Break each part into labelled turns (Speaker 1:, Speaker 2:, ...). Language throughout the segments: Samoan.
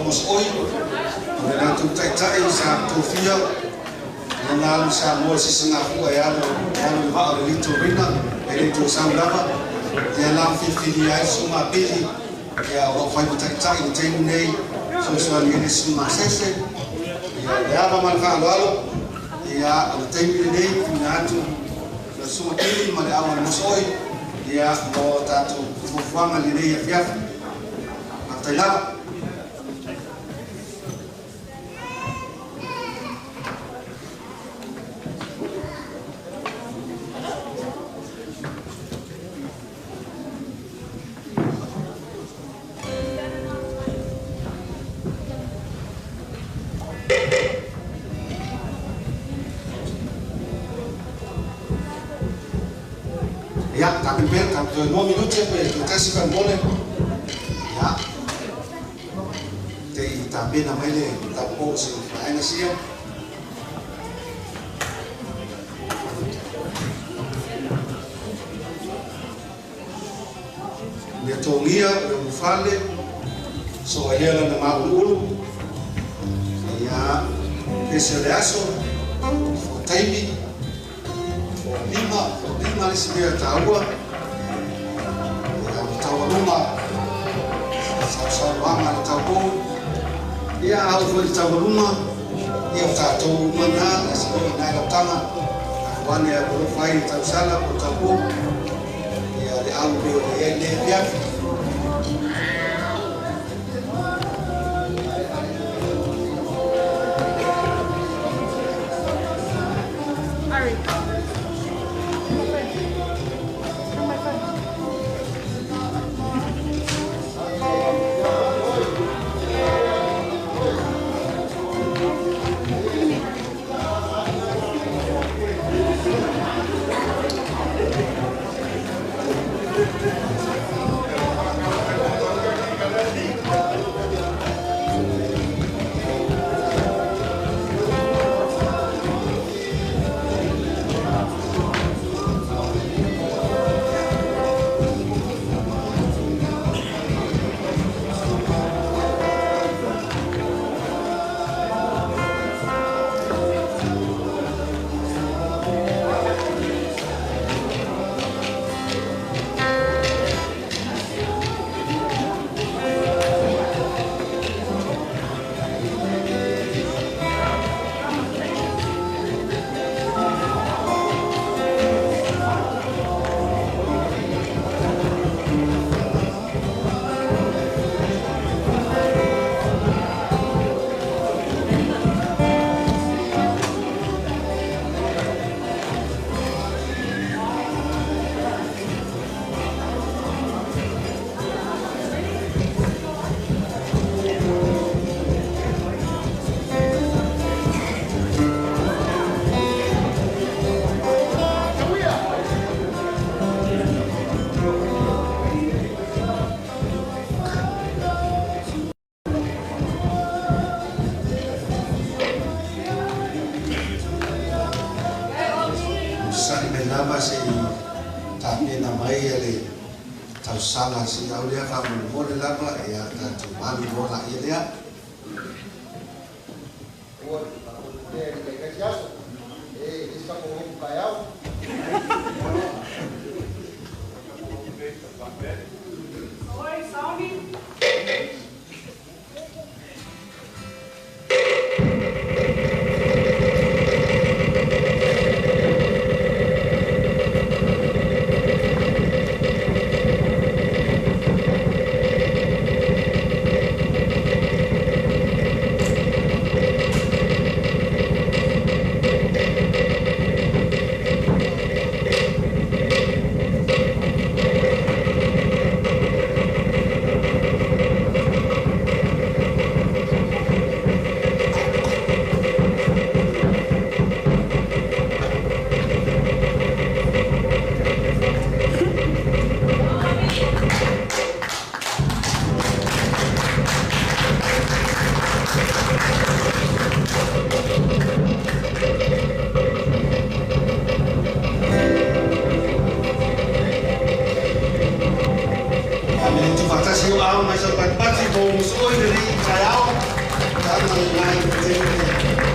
Speaker 1: Mosooi, o le latou taitai sa tofia lona alu i Samoa i se sisigafua e alo i le vaa o le Litorina, e le toe sau lava. Ia la ua filifilia ai le Susuga a Pili, ia o lo o fai ma taitai i le taimi nei, fesoasoani ai le Susuga a Sese. Ia le ava ma le faaaloalo, ia o le taimi lenei tuuina atu i le Susuga Pili ma le ava o le Mosooi, ia mo tatou fuafuaga i lenei afiafi. Faafetai lava. Ia, tapena pea, toe 2 minute pe toe tasi faamolemole. Ia, te i tapena mai le taupou se vaega sia. Mea togia o le ulufale, so ai lea lana mauluulu. Ia, pese o le aso, o taimi, o lima le isi mea taua. Ia, o taualuga, sausaunoaga a le taupou. Ia, a oo foi i le taualuga, ia o tatou uma na, e se i nai lautaga. A ane a alofa ai le tausala po o taupou. Ia, le au pei ona i ai lenei afiafi.
Speaker 2: Ari. My phone.
Speaker 1: Sa'i mai lava se i tapena mai le tausala si au lea faamolemole lava, ia tatou malu loa laia lea.
Speaker 2: Oi, Sauni.
Speaker 1: Ia, me le tuufaatasi o au mai Saupatipati mo Mosooi lenei taeao. Agaga lena i le taimi lenei.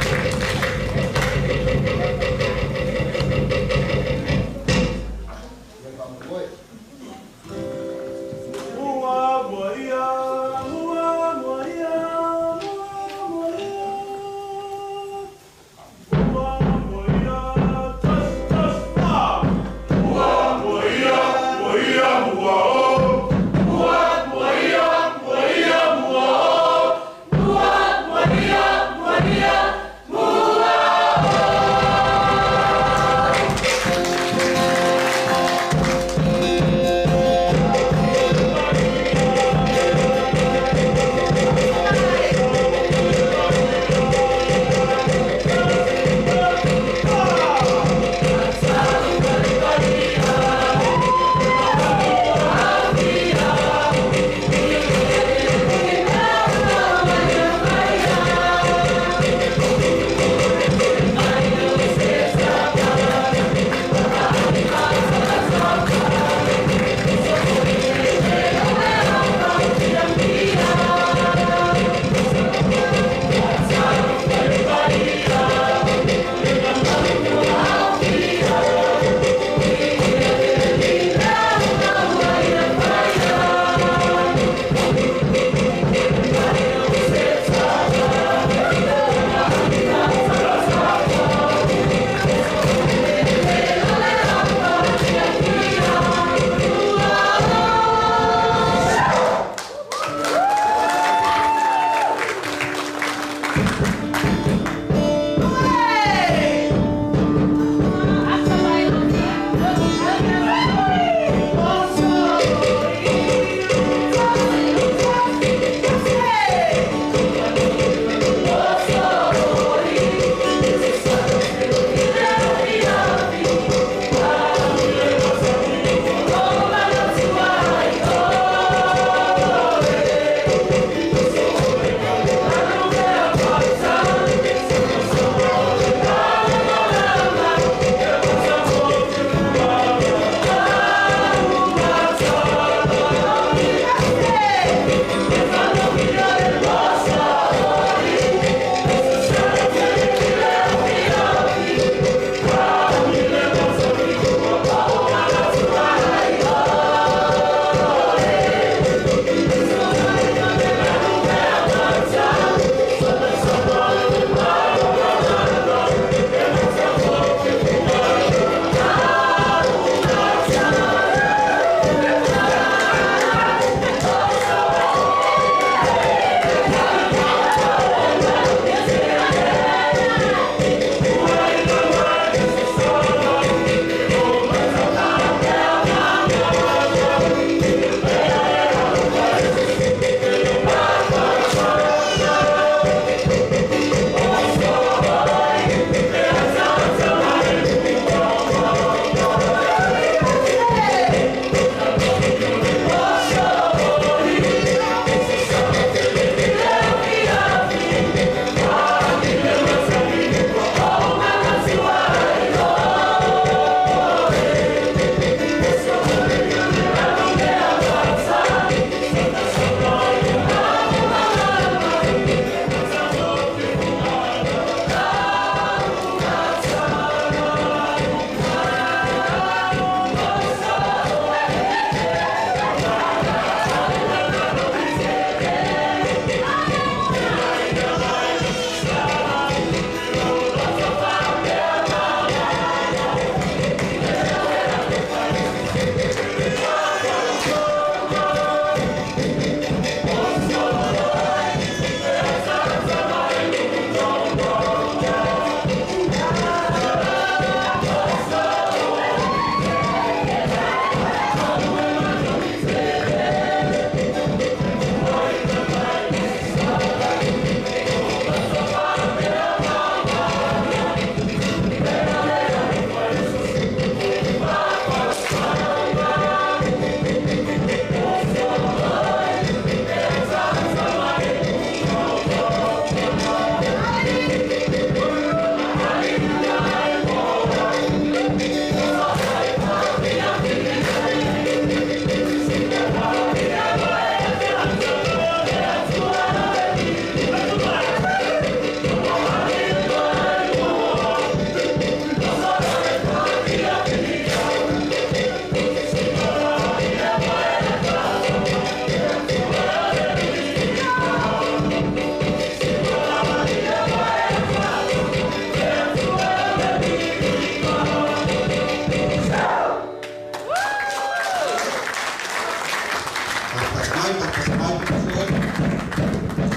Speaker 1: mai patapata mai ma.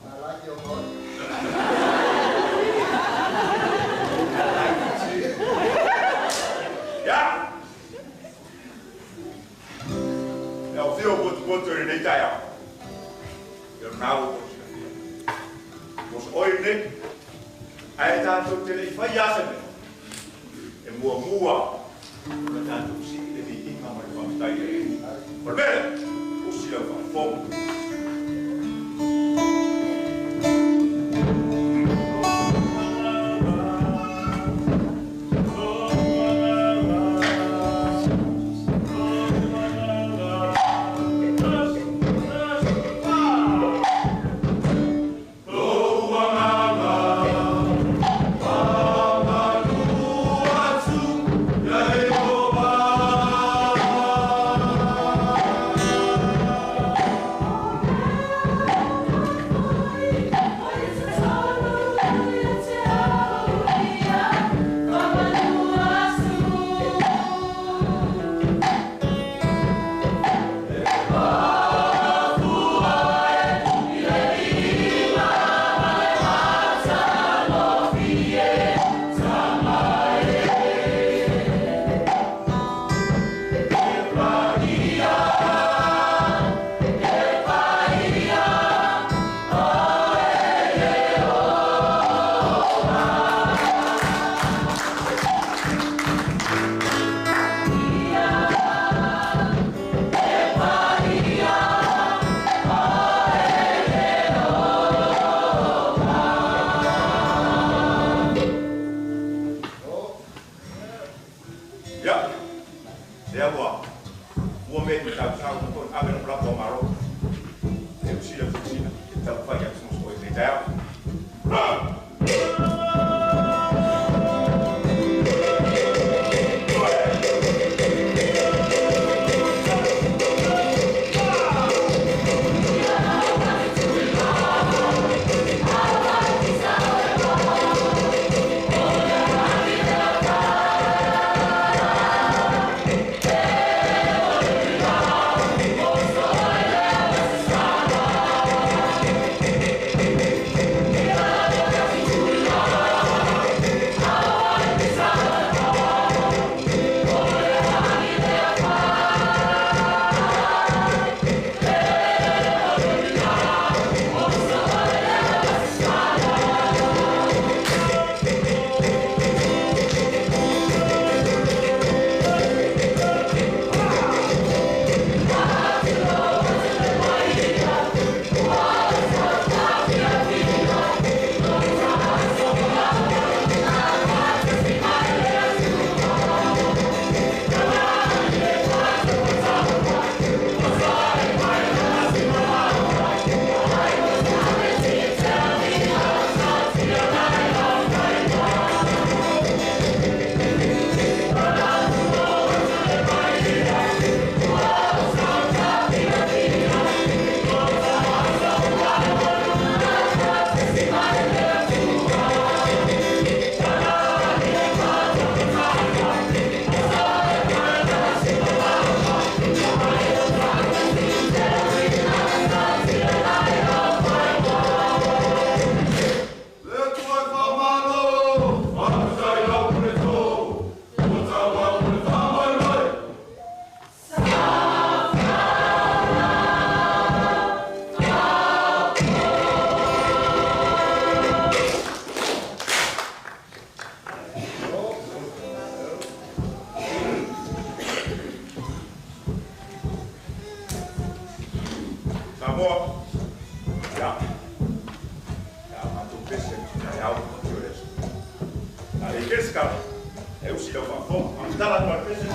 Speaker 3: I like your voice.
Speaker 4: Ia! E au whio potupotu e lenei taeao. Ia o na ua tou silafia. O se oe lenei, ae tatou te le i fai lava se mea, e muamua ona tatou sii le viiga ma le faafetai i le Alii. O le mea lea, usi lau faafofoga. Samoa. Ia, ia matou pese taeao o le aso. A le kele se kala, e usi lau faafofoga. Faamatala atu a le pese.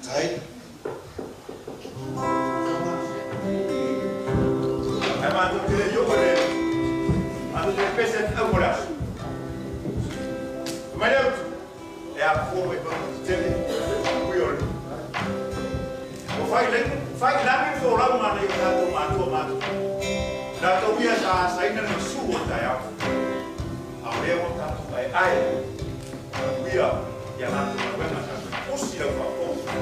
Speaker 1: Tai.
Speaker 4: Ae matou te le i oo i le matou te le pese atu mo le aso. Fai mai le utu, e afua mai pau tetele ui o le nuu. Ua fai lagi, fai lagi le folauga a nai o tatou matua matutua. Latou ia sa asaina le gasu o le taeao, a o lea ua tatou aeae manuia i a latou galuega sa usi lau faafofoga.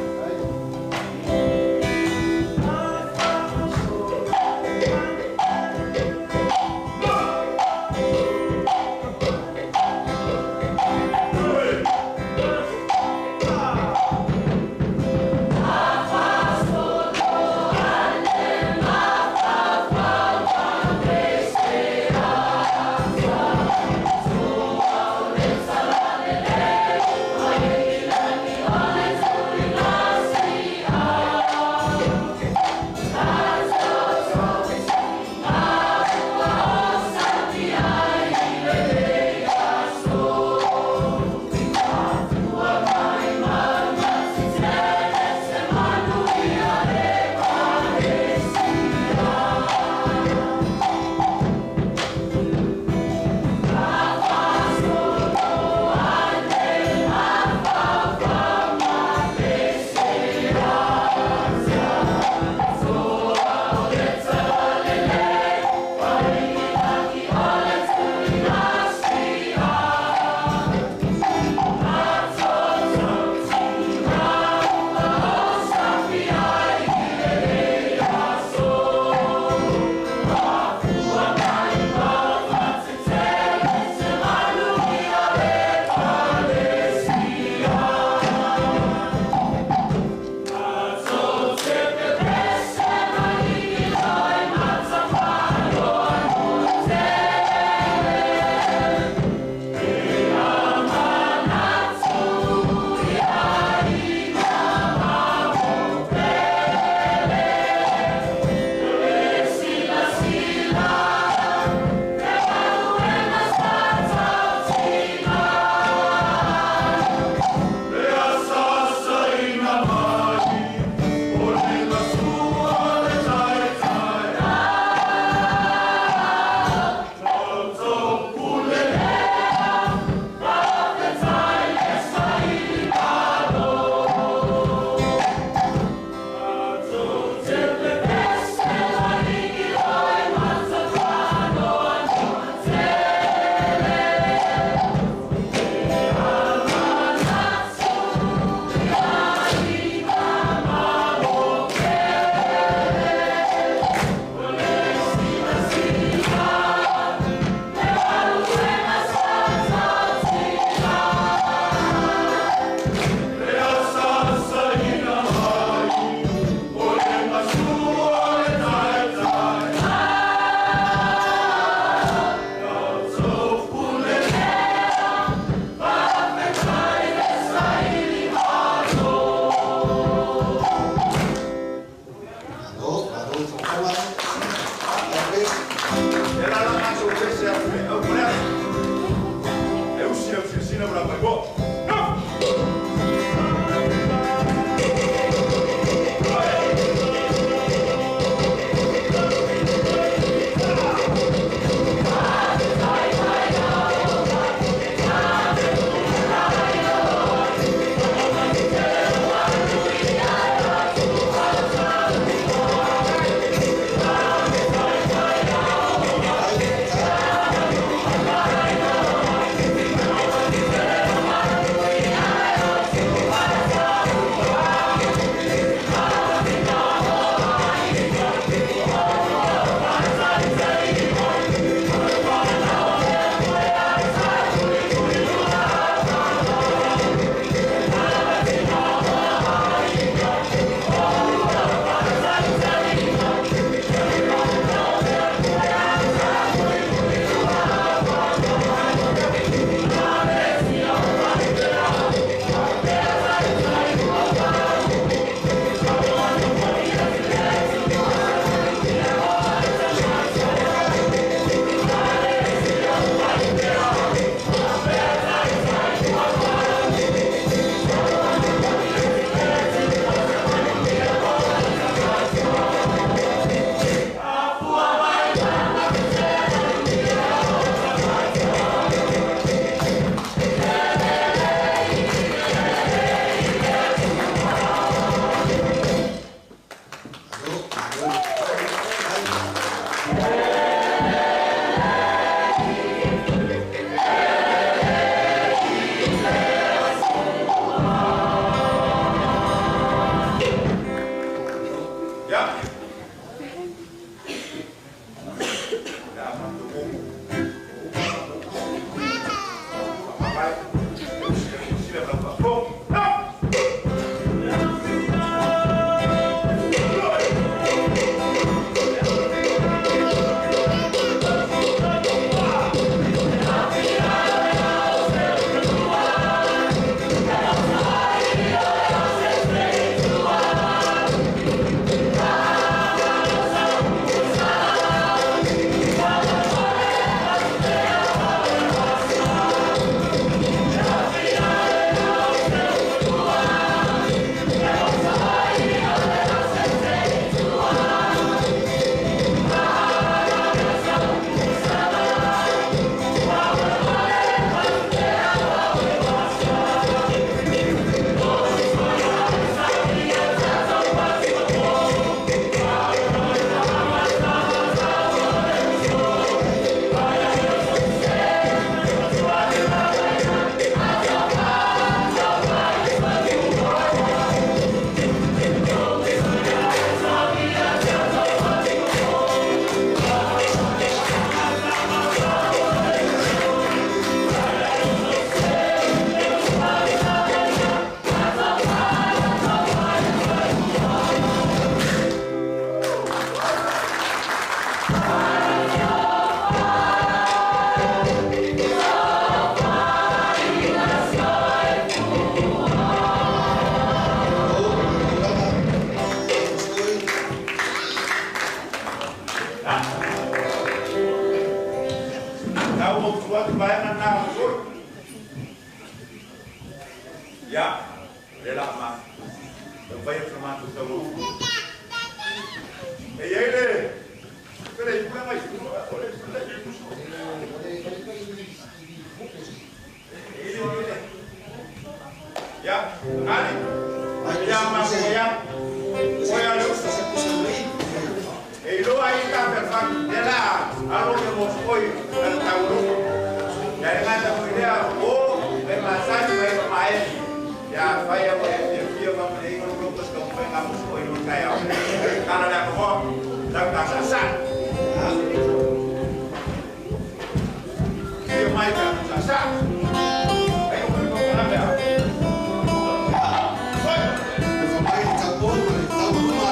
Speaker 4: Na ua usu atu vaega lena o soi. Ia, o lea la a taumafai atu sa matou taualuga. E i ai le pele i pulega i o le Ia, Ali, ia ma ia. O ia le uso. E iloa ai ta perfaki, le la alo le mo oi na tauluga. Ia le ngata mo lea o e masani mai mai. Ia fai a mo e fia fia ma mo le ingo lo ko ska mo nga mo oi no kai au. Kana la ko ta ta sa sa. Fia mai ta sa sa. Ai o ko na mea. Oi.
Speaker 1: E fa mai le taupō ma le tauluma.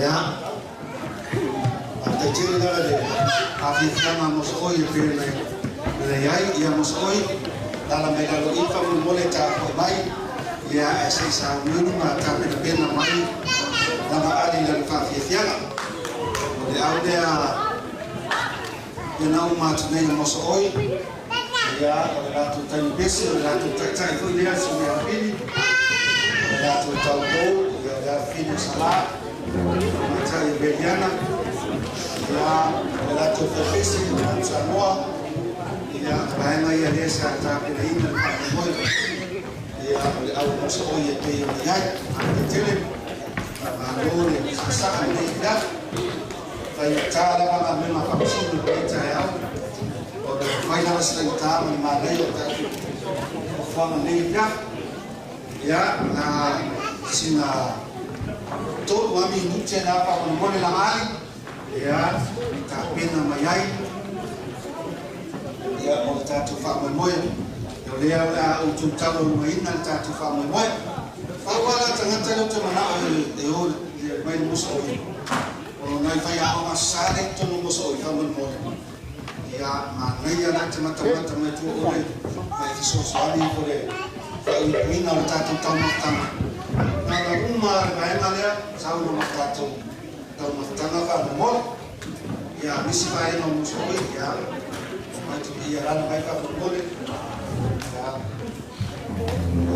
Speaker 1: Ia, faafetai lava le faafiafiaga mosooi e pei ona i ai. Ia mosooi, lala mai lalo i faamolemole tapuai mai, ia ae se i saunoa ma tapenapena mai lava ali i lana faafiafiaga. O le au lea ia na uma atu nei o mosooi, ia o le latou taimi pese, o le latou taitai foi lea si mea pili, o le latou taupou, ia o le afafine o Salā, tamaitai o Veliana, ia o le latou faipese o le Samoa, ia vaega ia lea sa tapenaina le faamoemoe, ia o le au mosooi e pei ona i ai. Faafetai tele, malo le saasaa i lenei afiafi. Faigata lava galuega faamasino i lenei taeao, ona fai lava se faigata ma le manaia o tatou fofoaga i lenei afiafi. Ia na sina 3 minute na faamolemole lagaali, ia tapena mai ai ia o le tatou faamoemoe. O lea o le a outou talaumaina le tatou faamoemoe. Pau lava la tagata lea ou te manao e o mai le mosooi, o nai faiaoga sa le i totonu o mosooi faamolemole. Ia manaia la te matamata mai tua ole ma e fesoasoani po le faauipuina o le tatou taumafataga. Na ona uma le vaega lea sau ma tatou taumafataga faamolemole. Ia nisi vaega o mosooi, ia mai tu ia lala mai faamolemole. Ia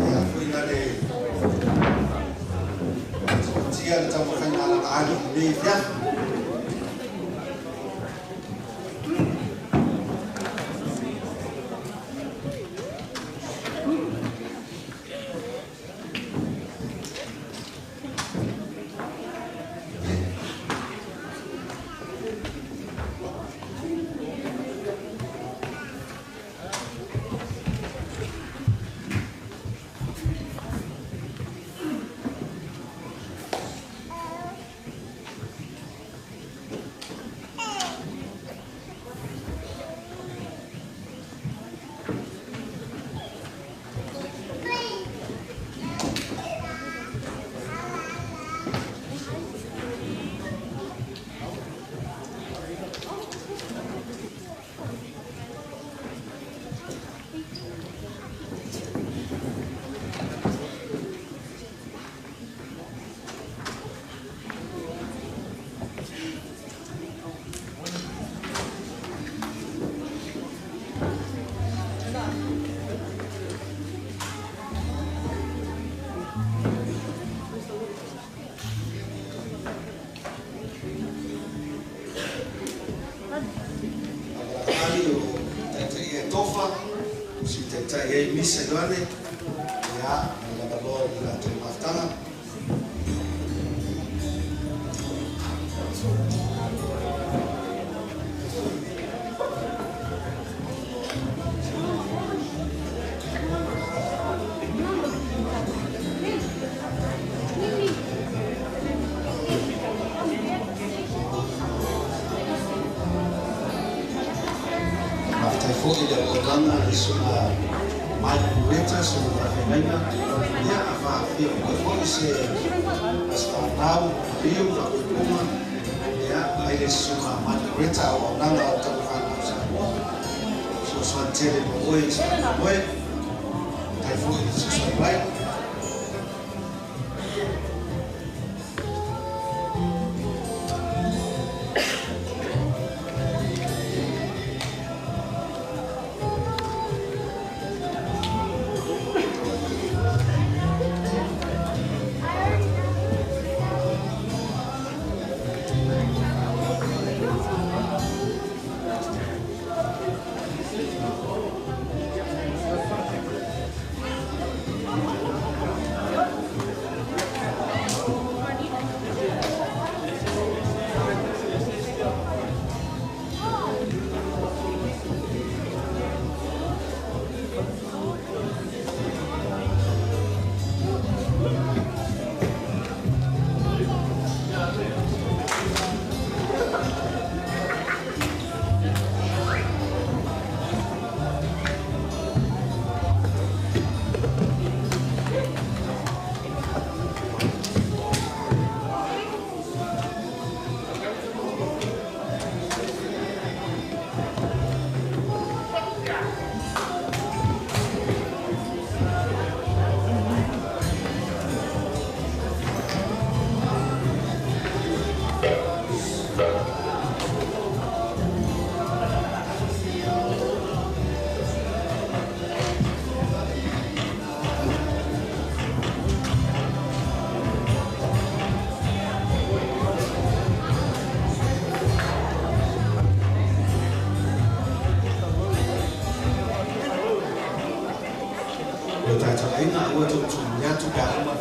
Speaker 1: ia foi na le tia le taumafaiga a lana ali i lenei afiafi. Si taitai ai misa Ioane, ia mai lava loa i le latou mafutaga. Faafetai foi i le auaunaga i susuga Mike Pureta, susuga faafeagaiga, ia a faafia foi se aso fanau, maliu, faaupuga, ia mai le susuga Mike Pureta, auaunaga o tamafanau Samoa, fesoasoani tele mo oe i se faamoemoe. Faafetai foi i le fesoasoani mai.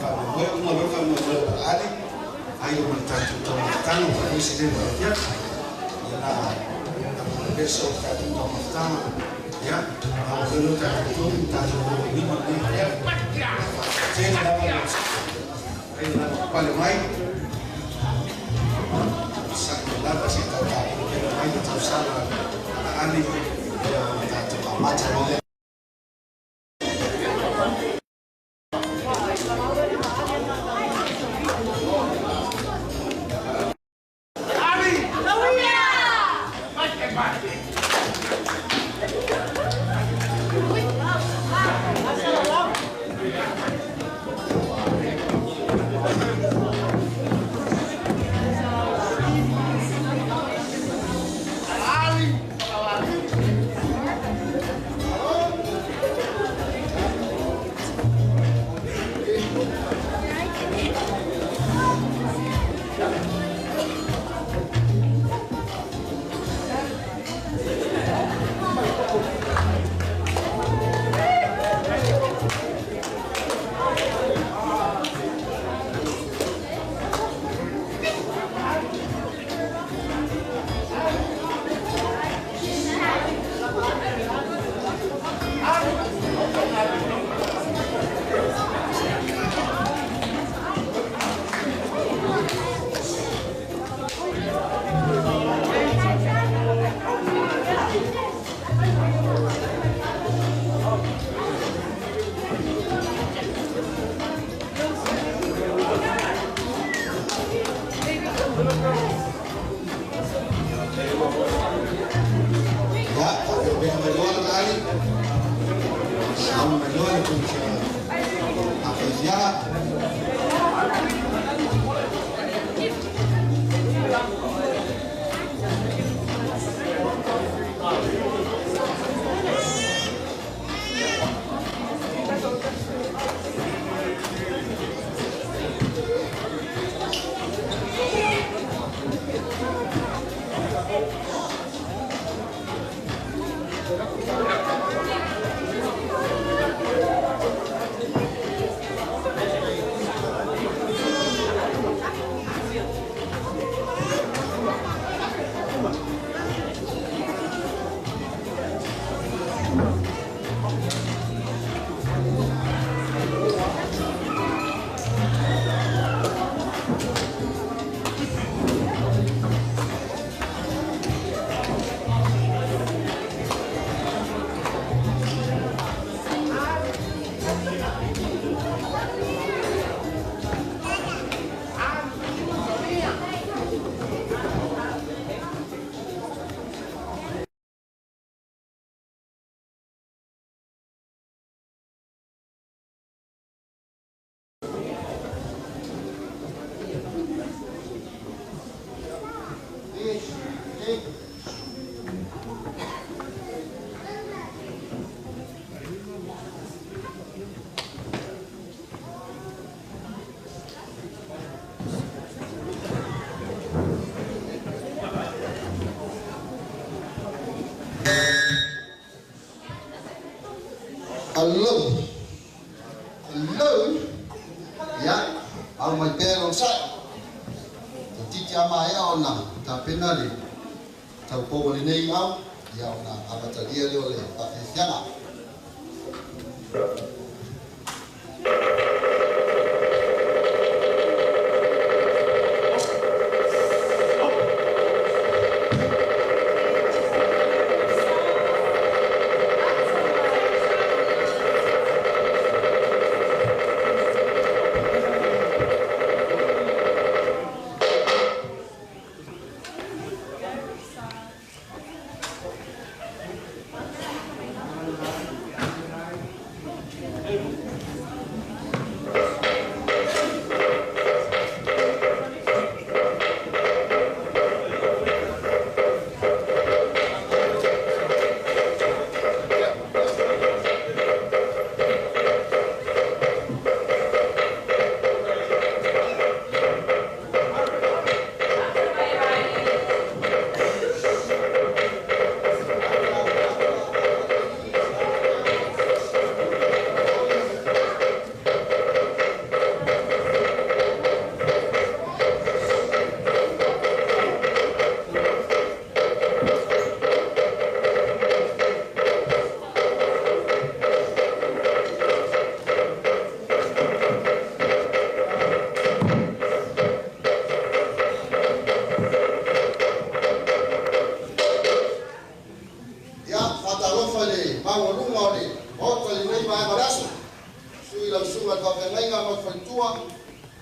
Speaker 1: Faamoemoe uma loa le faamoemoe o Ali ai o ma le tatou taumafataga ua faafoi se leva afiafi ia la peso o le tatou taumafataga ia ao lelo tatou tonu tatou lima lenei afiafi tele lava le ai lava pale mai sa lava se tatou pele mai le tausaga Ali ia tatou amata loa.
Speaker 3: Hello. Hello. Ia, au mai pea lon sai. Te titi a maea ona, ta pena le tau pō le nei au, ia ona amatalia le o le whawhiwhianga.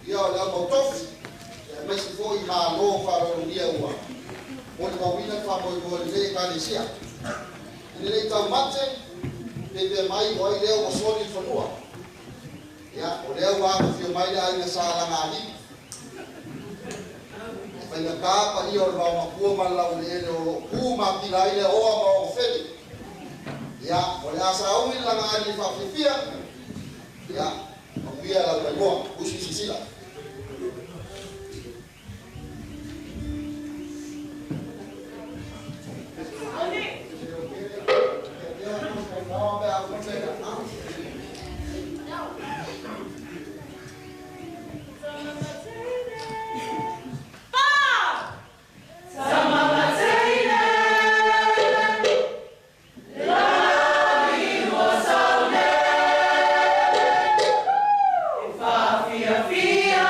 Speaker 3: Ia o le au mautofi, aemaise foi malo faaaloalogia ua molimauina le faamoemoe o lenei Ekalesia. Ina ne i taumate, pe pea mai o ai lea ua soli le fanua. Ia, o lea ua agafio mai le aiga Sa Lagaalii. E faigata paia o le vaomatua ma le laueleele o lo o tu mapila ai le oa ma oofeli. Ia, o le a sauni le lagaalii faafiafia. Ia, manuia lau maimoa, usi sisila.
Speaker 5: Fia, fia.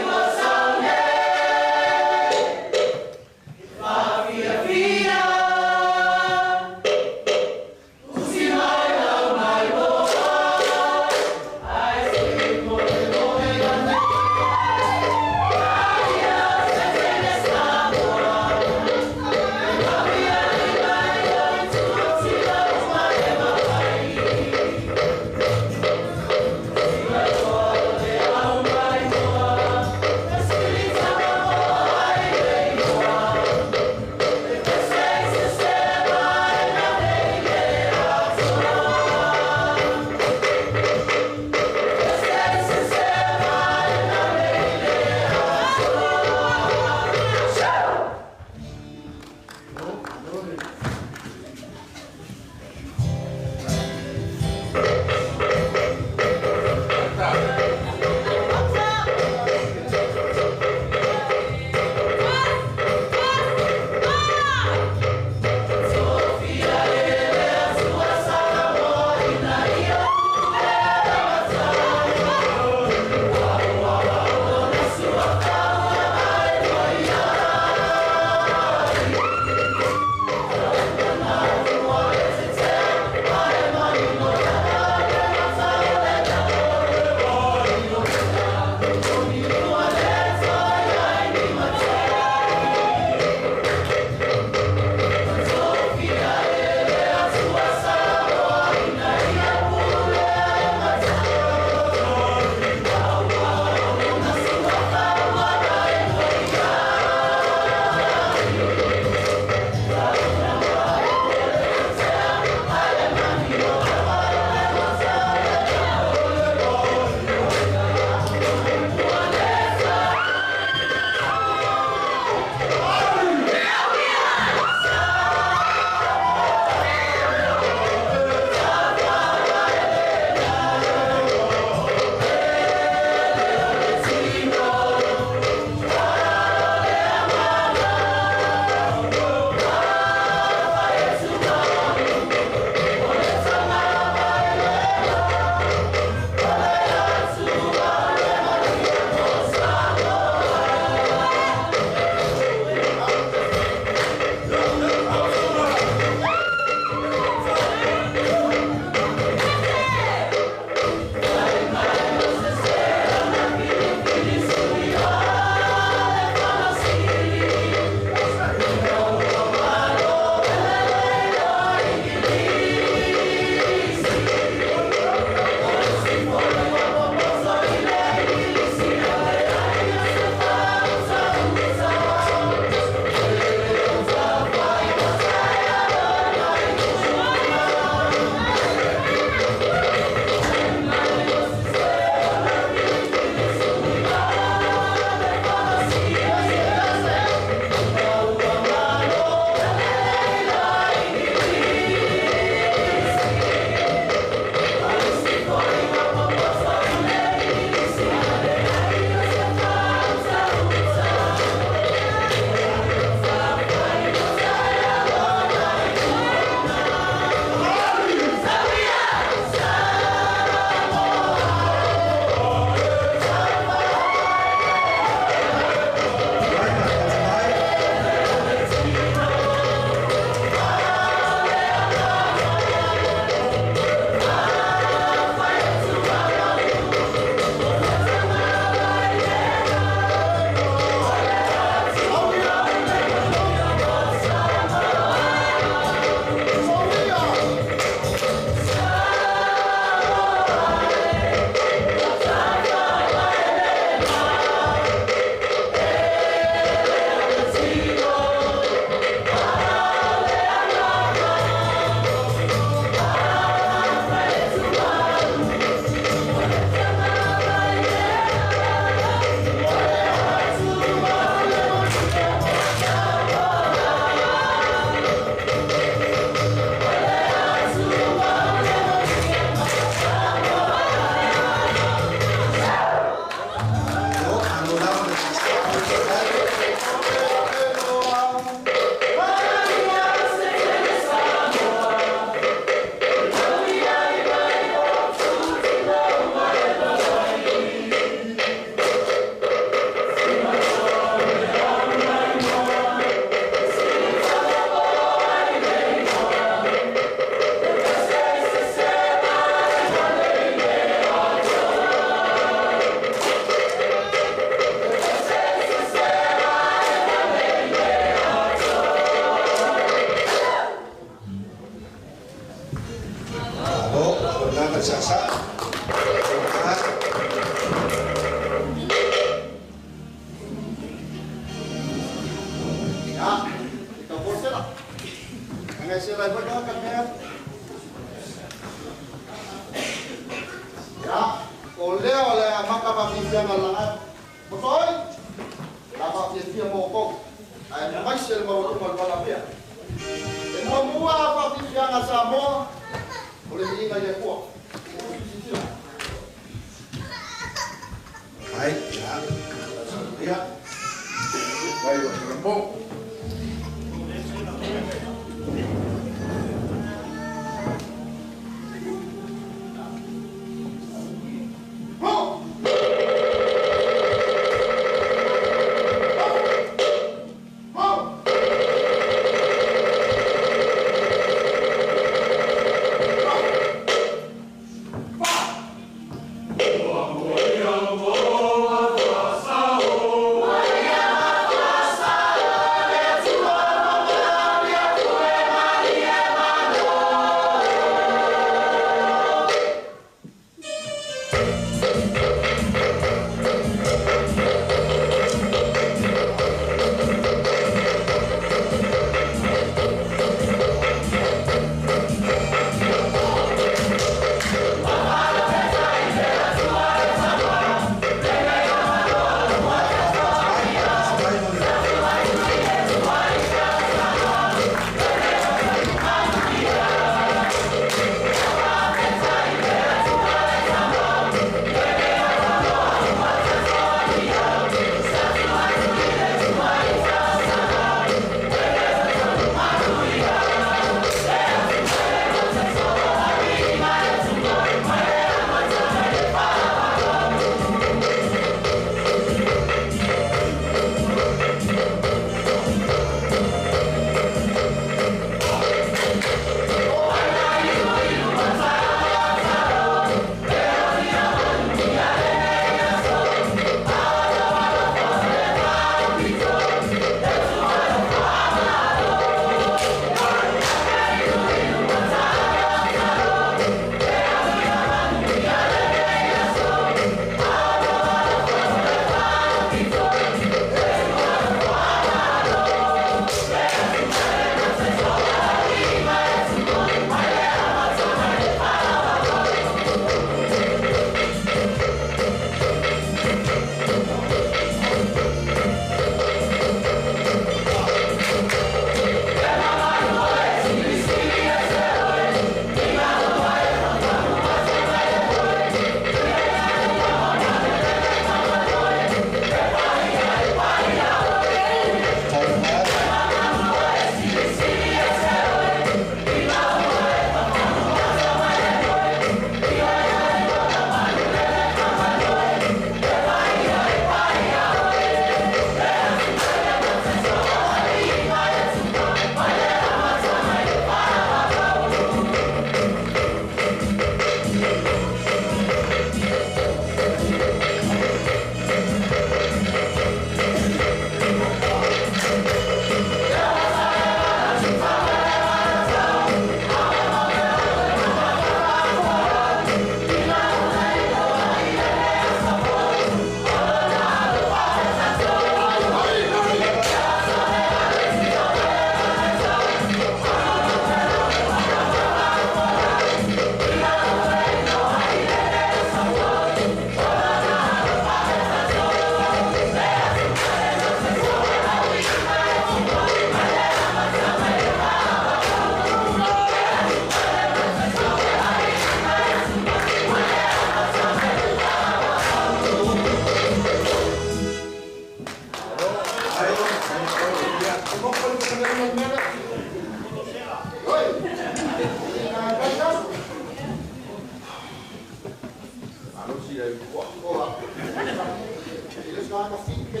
Speaker 3: mafi pe.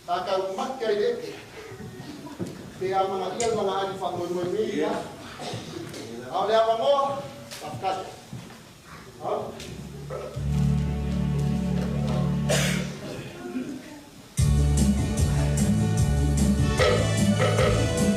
Speaker 3: Ta kau makke i le. Pe a manga ia manga ali fa mo mo ni. Au le avango, ta Au.
Speaker 5: Thank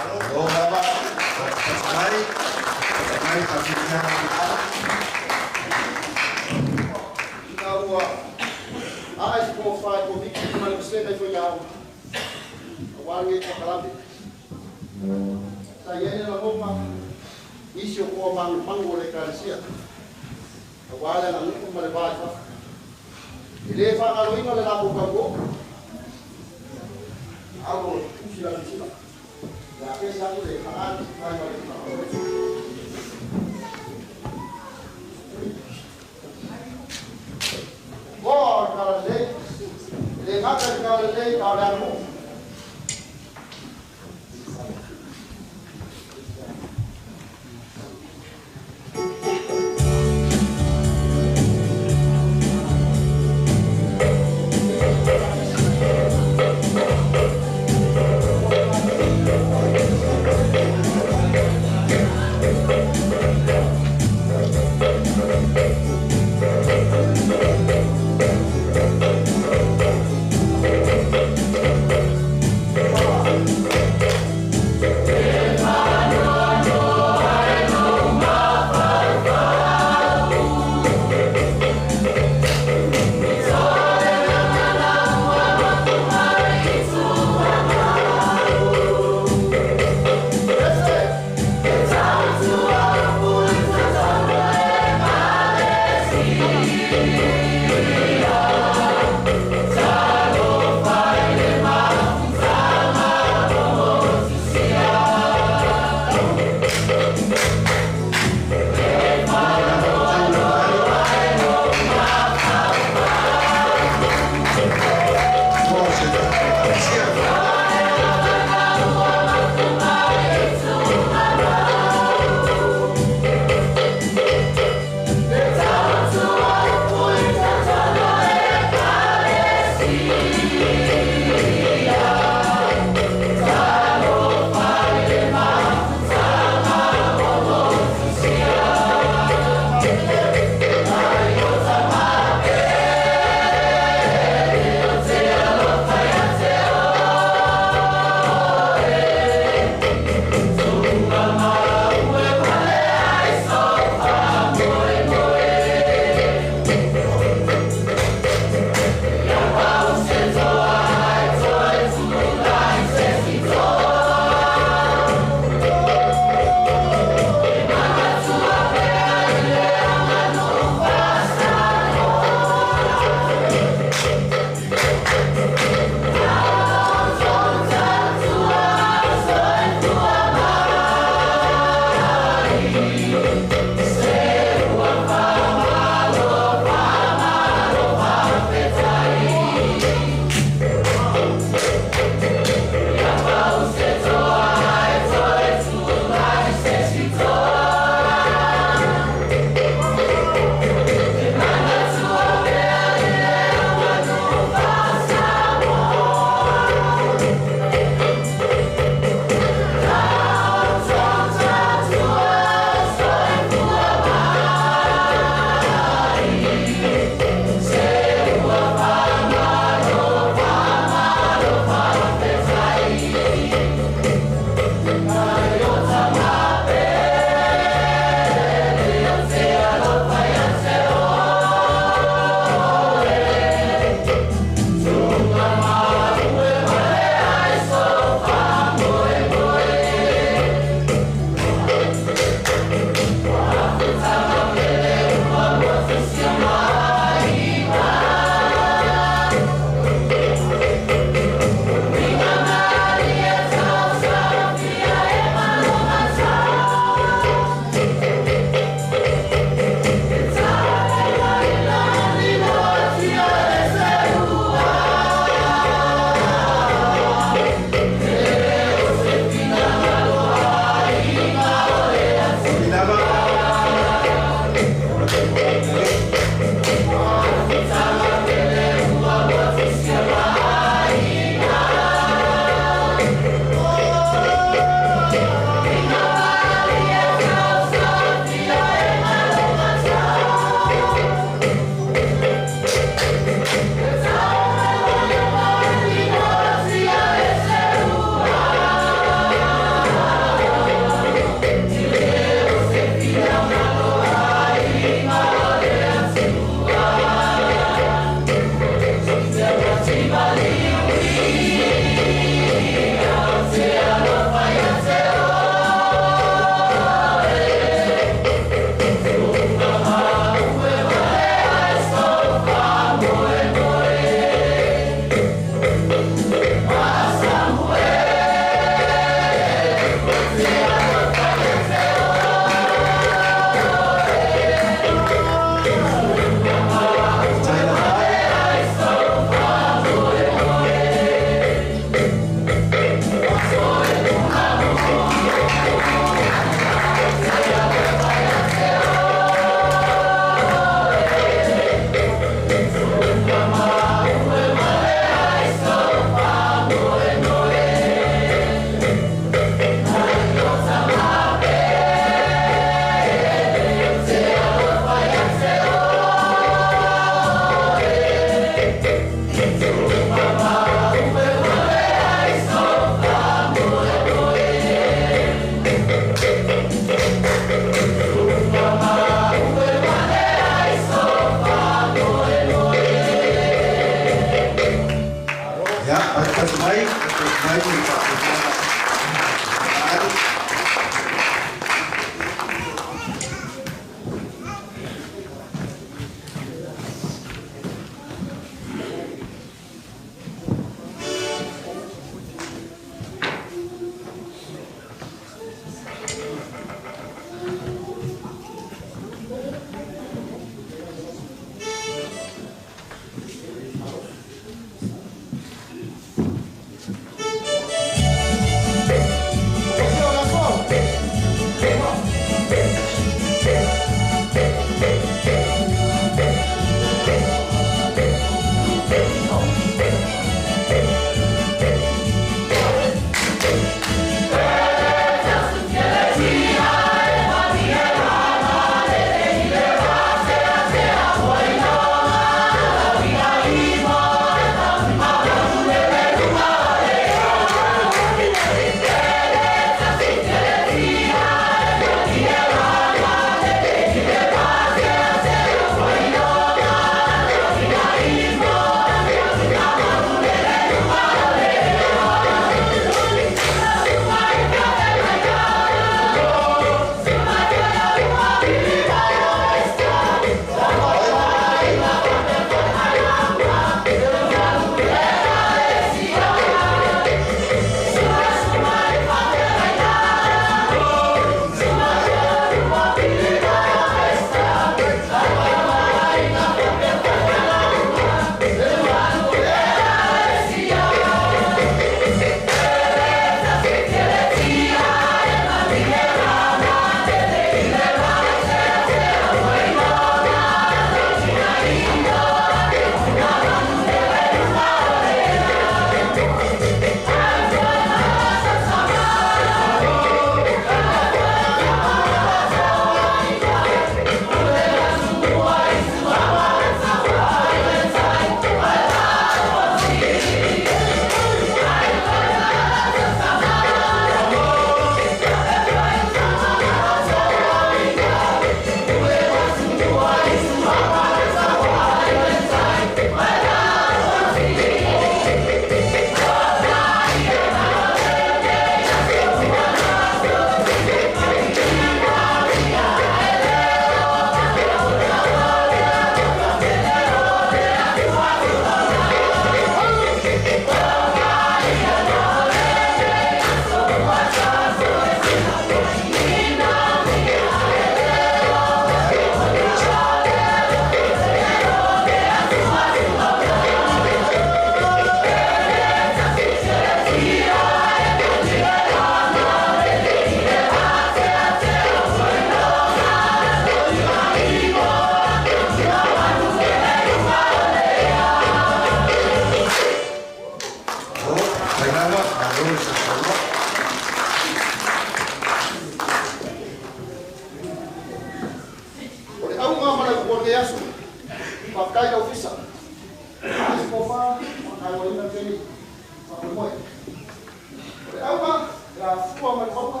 Speaker 3: ma le mauga.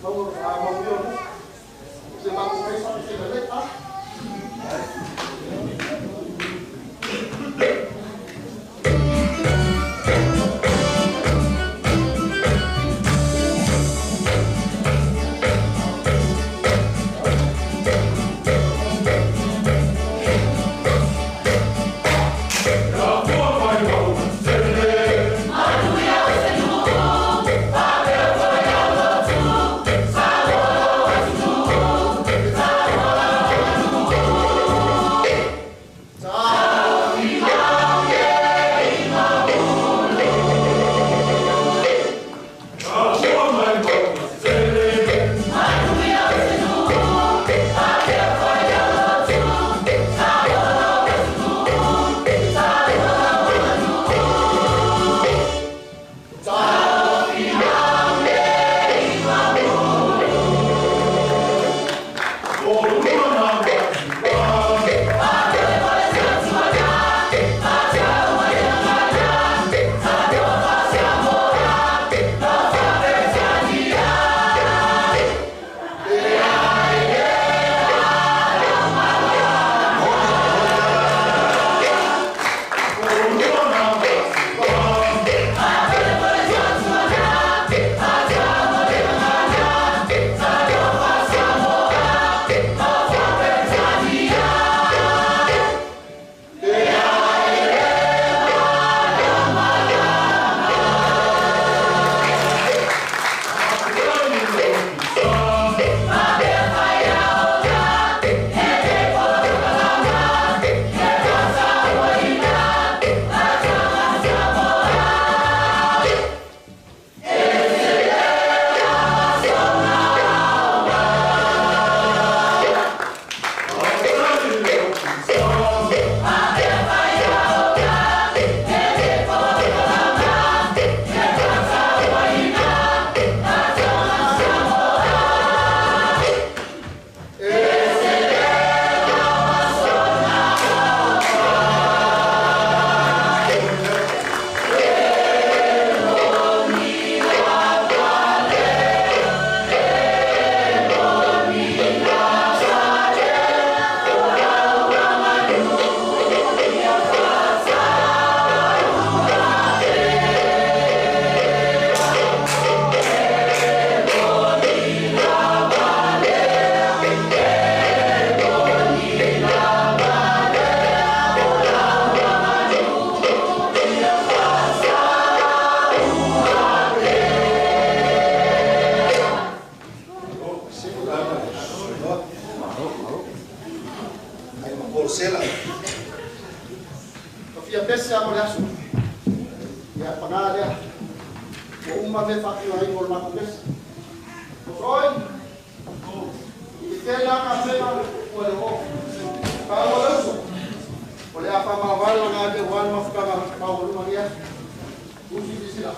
Speaker 3: Mauga a mauga o se matou fai sa se lelei a.
Speaker 1: Ai ma Paul Sela.
Speaker 3: Ka fia pese a mo le aso. Ia pagā lea. Ua uma mea faatinoina o le matou pese. O oi. I te tele lava kapena ua le oo. Paua le uso. O le a faamavale o na mea ua le mafutaga maualuga i aso. Usi silasila.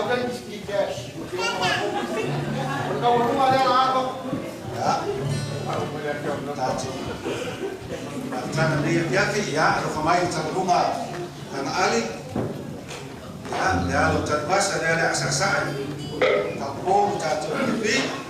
Speaker 3: Ai ni cash. O le taualuga lea la atoa.
Speaker 1: Ia, tatou amataga lenei afiafi, ia, alofa mai i le taualuga Lagaali, ia, le alo o Tanuvasa lea le a saasaa i taupou ma tatou MPP. Ia.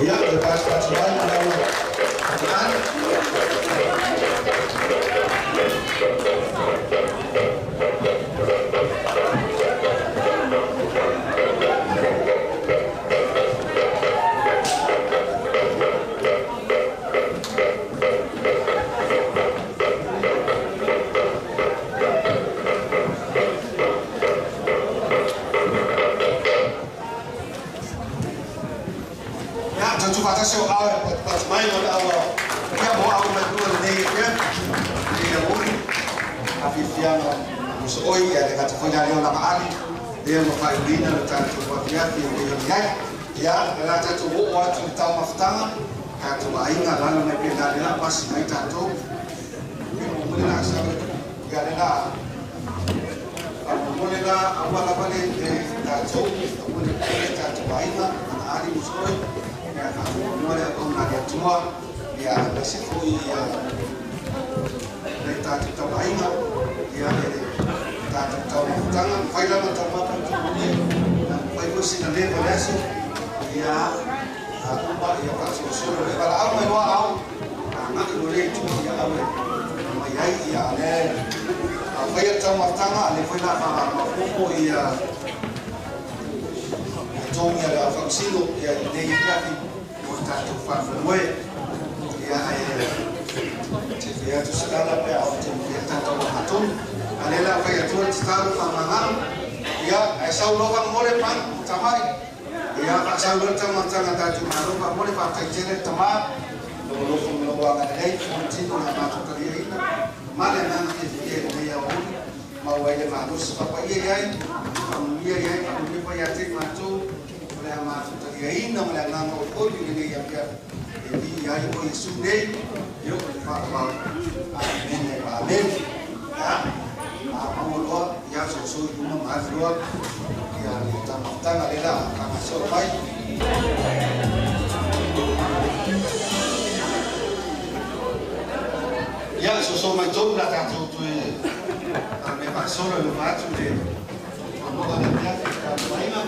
Speaker 1: Ia, le pasipasi mai ma lau ali. Ia, tautu faatasi o ao e patipati mai ma le aua ia mo au mai lua lenei e pea ia uli afiafiaga moso'oi ia le gata foi la lea o laga ali lea ua faaiuina le tatou afiafi e pei ona i ai. Ia le la tatou o'o atu i le taumafataga tatou aiga lalo mai pea la le la pasi mai tatou mole la sa ia le la mole la aua lava le tatou mole le tatou aiga ana ali moso'oi ia faamuamua le auauna a le Atua ia aemaise foi ia le tatou tauaiga ia le tatou taumafataga mafai lava taumafa i tumulia mafai foi sina leva le aso ia uma ia faasolosolo le valaau mai loa au aga'i lo le itua ia au e mai ai ia le afaia le taumafataga ale foi la faamafopo ia togi a le au faamasino ia i lenei afiafi mo le tatou faamoemoe ia ae te fai atu se tala pe a o te mea tatou agatonu a le la fai atua le tatalo faamagalo ia ae sau loa fagamole pan tamai ia faasau loa le taumafataga tatou malo faamole faafetaitele le tamā lolofo ma lou agalelei fonotino le matou taliaina ma le agaga fiafia i lenei aoauli maua ai le malosi papaia i ai faamanuia i ai faamanuia foi ia te i matou o le a matou taliaina ma le agaga olioli i lenei afiafi e viia ai o Iesu nei e oo i le faavavau. Amene ma amene. Ia apua loa ia soso i luma ma alu loa ia le taumafataga le la faagasolo mai. Ia soso mai tonu la tatou toe mea faasolo e loma atu le tuano'a le afiafi i tatou aiga.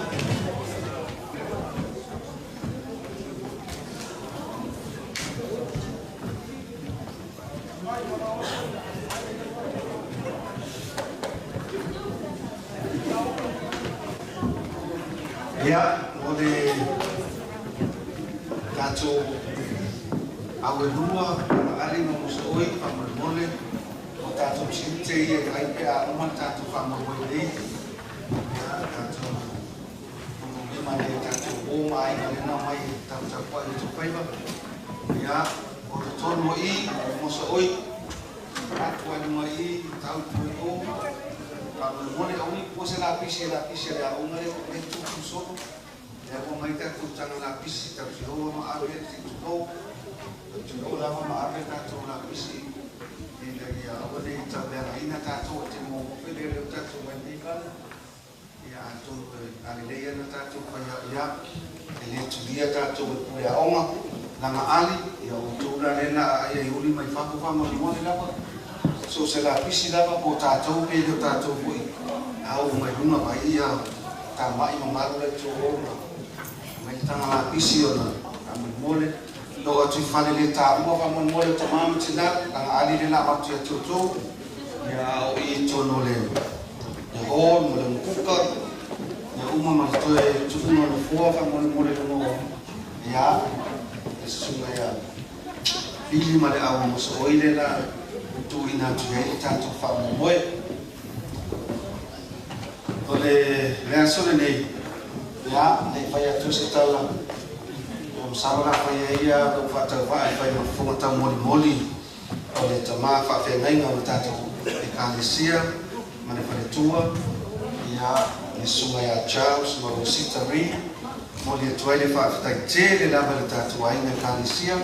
Speaker 1: Ia, o le tatou auelua ali ma moso'oi faamolemole o tatou tiute ia i ai pe a uma le tatou faamoemoe nei. Ia, tatou lima le tatou o ma aiga lena mai tautapua'i o tufaiva. Ia, o totonu o i moso'oi atu ai luga i tau i o faamolemole auni po se lapisi e lapisi a le aoga lea le tutu solo lea ua mai tatou taga lapisi tausiloa ma ave le titulou tausiloa lava ma ave tatou lapisi ina ia aua nei tauleagaina tatou e te momofe lea leo tatou mai nei fale. Ia atonu alelei ana tatou faia ia e lē tulia tatou e pule aoga laga ali ia outou la lea la aia i uli mai fafo faamolemole lava so se lapisi lava po tatou pe leo tatou fo'i au mai luga mai ia tama'i mamalu lai tou ma mai le taga lapisi ona faamolemole loo atu i fale lē taua faamolemole o tamā ma tinā laga ali le la avatu ia te outou ia o i tonu o le hall ma le mukuka ia uma ma le toe tuuga o nofoa faamolemole luga o ia le susuga ia Pili ma le au moso'oi le la tuuina atu i ai le tatou faamoemoe. O le le aso lenei ia le fai atu se tala o masalo la fai ai ia lou faatauvaa e fai ma fofoga taumolimoli o le tamā faafeagaiga o le tatou ekalesia ma le faletua ia le susuga ia Charles ma Rosita Reid moli atu ai le faafetaitele lava le tatou aiga ekalesia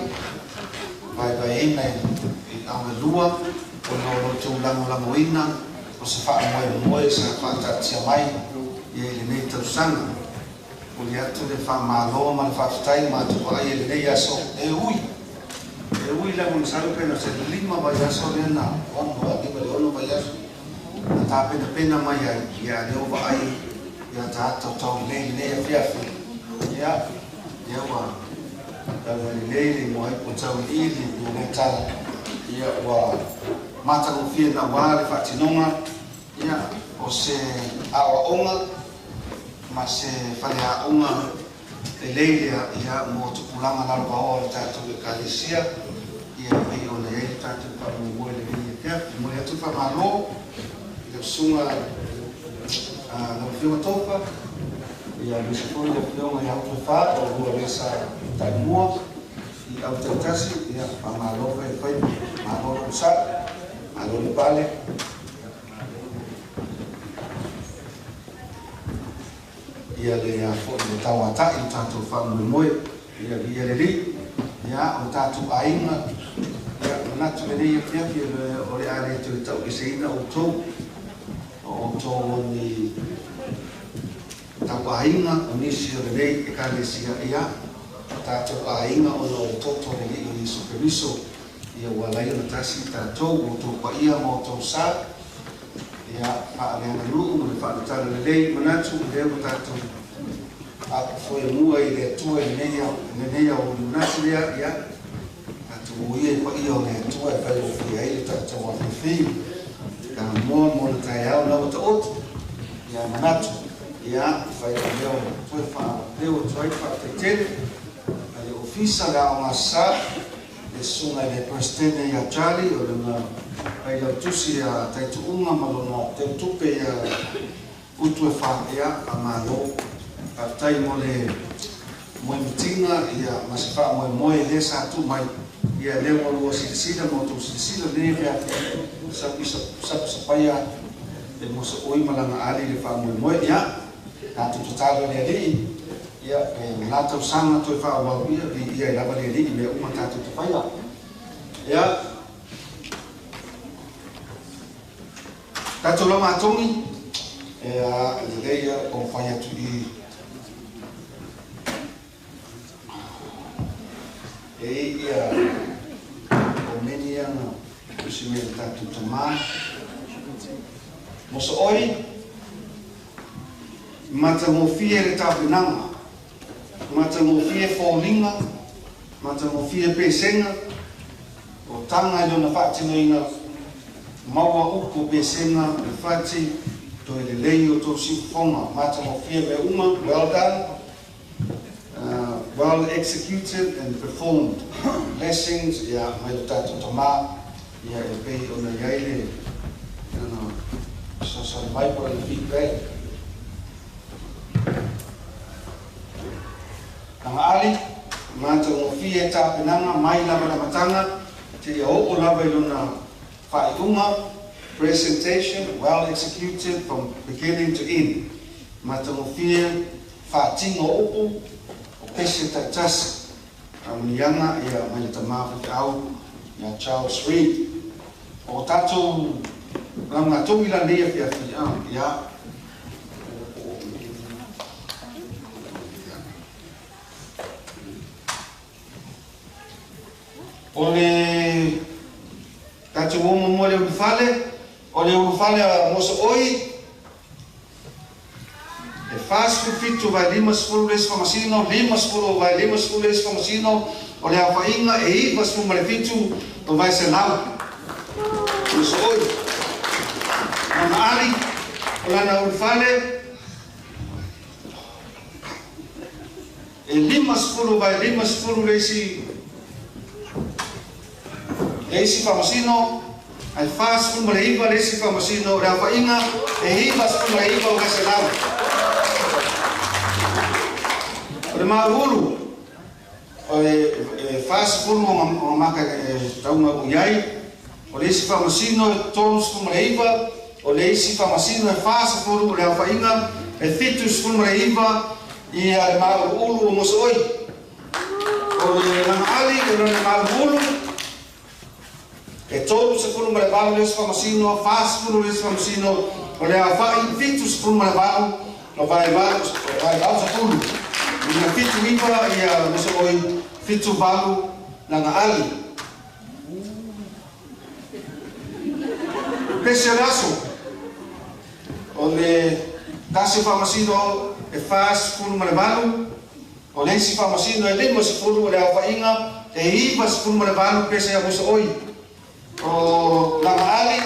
Speaker 1: vaevaeina i auelua ona o loutou lagolagoina o se faamoemoe sa faataatia mai ia i lenei tausaga. Moli atu le faamālō ma le faafetai matou vaai i lenei aso e ui e ui lava masalo pe na se 5 vaiaso lea na ono a 5 le 6 vaiaso na tapenapena mai ai ia lea ua vaai ia tatou taulelei lenei afiafi ia ia ua Tau mai lelei le igoa ai po o tauiliili ia lea tala, ia ua matagofie naua le faatinoga ia o se aoaoga ma se faleaoga lelei lea ia mo tupulaga lalovaoa o le tatou Ekalesia ia e pei ona i ai le tatou faamoemoe i lenei afiafi. E momoli atu le faamalo i lau susuga lau Afioga Tofa, ia aemaise foi le Afioga ia Utuefa o lua lea sa taimua i au taitasi, ia faamalo faifaiva, malo le onosai, malo le pale. Ia le foi le tauatai le tatou faamoemoe, ia viia le Alii, ia o tatou aiga, ia manatu lenei afiafi o le a le toe taueseina outou, o outou o ni tauaiga o nisi o lenei Ekalesia, ia o tatou aiga ona o le toto o le Alii o Iesu Keriso, ia ua ala ai ona tasi tatou, o outou paia ma outou sa, ia faaleaganuu ma le faaletala lelei, manatu o lea ua tatou apofoemua i le Atua i lenei aoauli, manatu lea, ia tatou o ia i paia o le Atua e faigofie ai le tatou afiafi tamoa mo le taeao na ua taoto, ia manatu ia fai o lea o toe faaleo atu ai le faafetai tele a le ofisa le aoga sa le susuga i le Peresetene ia Charlie o lona failautusi ia Taituuga ma lona teutupe ia Utuefa, ia faamalo faafetai mo le moemitiga ia ma se faamoemoe lea sa tuu mai, ia lea ua lua silasila ma outou silasila lenei afiafi sapi sapasapaia e mosooi ma laga ali le faamoemoe, ia tatou tatalo i le Alii ia e la tausaga toe faaauau ia viia ai lava le Alii i mea uma tatou te faia. Ia tatou laumatogi e a lelei ia o fai atu i e ia o meni ia na tusi mai le tatou tamā mosooi matagofie le tapenaga, matagofie foliga, matagofie pesega o taga i lona faatinoina, maua upu pesega le fati toe lelei o tou siufofoga, matagofie mea uma, well done, well executed and performed, blessings ia mai le tatou tamā ia e pei ona i ai le lana fesoasoani mai po o lana feedback. Laga ali, matagofie tapenaga mai lava le amataga seia oo lava i lona faaiuga, presentation well executed from beginning to end, matagofie faatino upu o pese taitasi, faamanuiaga ia mai le tamā faifeau ia Charles Reed. O tatou laugatogi la lenei afiafi ia o le tatou o muamua le ulufale, o le ulufale a mosooi e 47 vae 50 le isi faamasino, 50 vae 50 le isi faamasino, o le aofaiga e 97 o vae selau mosooi. Lana ali, o lana ulufale e 50 vae 50 le isi faamasino, ae 49 le isi faamasino, o le aofaiga e 99 o vae selau. O le mauulu o le 40 o maka e tauga o i ai, o le isi faamasino e 39, o le isi faamasino e 40, o le aofaiga e 79 ia le mauuluulu o mosooi. O le laga ali o lona mauuluulu e 38 le isi faamasino, 40 le isi faamasino, o le aofai 78 o vae 80. Ina 79 ia mosooi, 78 laga ali. Pese o le aso, o le tasi o faamasino e 48, O le isi faamasino e 50 o le aofaiga e 98 pese a mosooi. O Lagaali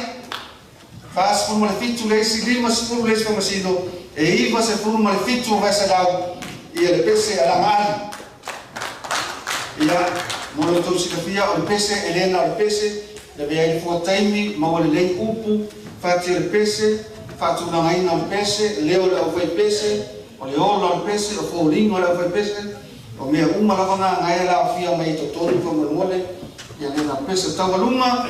Speaker 1: 47 le isi 50 le isi faamasino e 97 o vaeselau ia le pese a Lagaali. Ia, mo le outou silafia o le pese e le na o le pese, le avea ai le fuataimi, maua lelei upu, fati o le pese, faatulagaina o le pese, leo o le aufaipese, o le ola o le pese, o foliga o le aufaipese, o mea uma lava na agaia la aofia mai i totonu faamolemole, ia le na pese taualuga,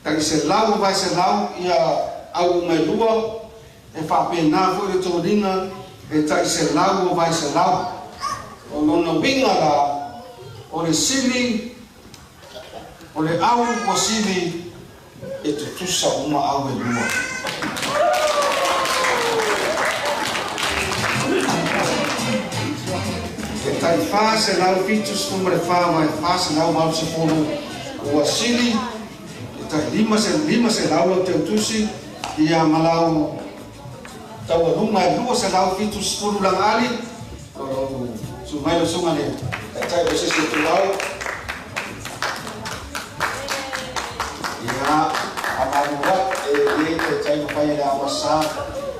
Speaker 1: tagiselau o vaeselau ia au uma e lua, e faapena foi le toliga e tagiselau o vaeselau. O lona uiga la, o le sili, o le au ua sili e tutusa uma au e lua. E tai 474 mai 480 ua sili, e tai 500 lau teutusi, ia malau taualuga e 270 lagaali, o lou sumai lo sunga le taitai o se tulau. Ia, amalua e le taitai mawhai le awasa,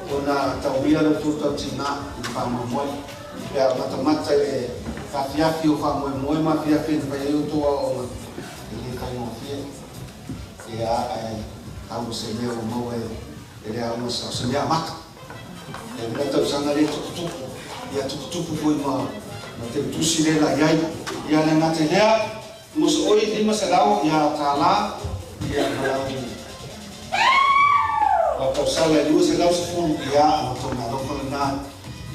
Speaker 1: ona tauia lo tūtau tina i whamoemoe. Pea matamata i le whawhiawhi o whamoemoe ma whiawhi ni whai o tō aonga. E le kaingofie. Ia, au se mea o maua e le aonga sa, o se mea amata. E mea tausanga le tuputupu. Ia tuputupu foi ma te utusi le la iai. Ia le ngate lea, moso oi 500 ia tālā, ia malau o tausala e 210 ia o tōna alofa lena,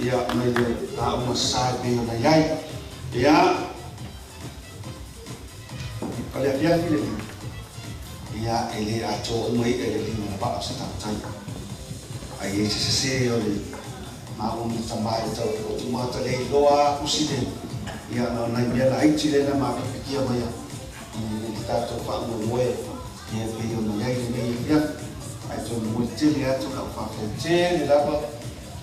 Speaker 1: ia mai le aonga sa e pei ona iai. Ia, o le afiafi le lima. Ia, e le atoa uma ia le lima na vaa o se tautai. Ai e se sese o le maunga tamai tau o tumata le iloa usi le. Ia, na nai mea la aiti le na mapipikia mai i le tātou whaamoemoe. Ia pei ona iai lenei afiafi. Ai tō mo tele atu la whawhai tele lava.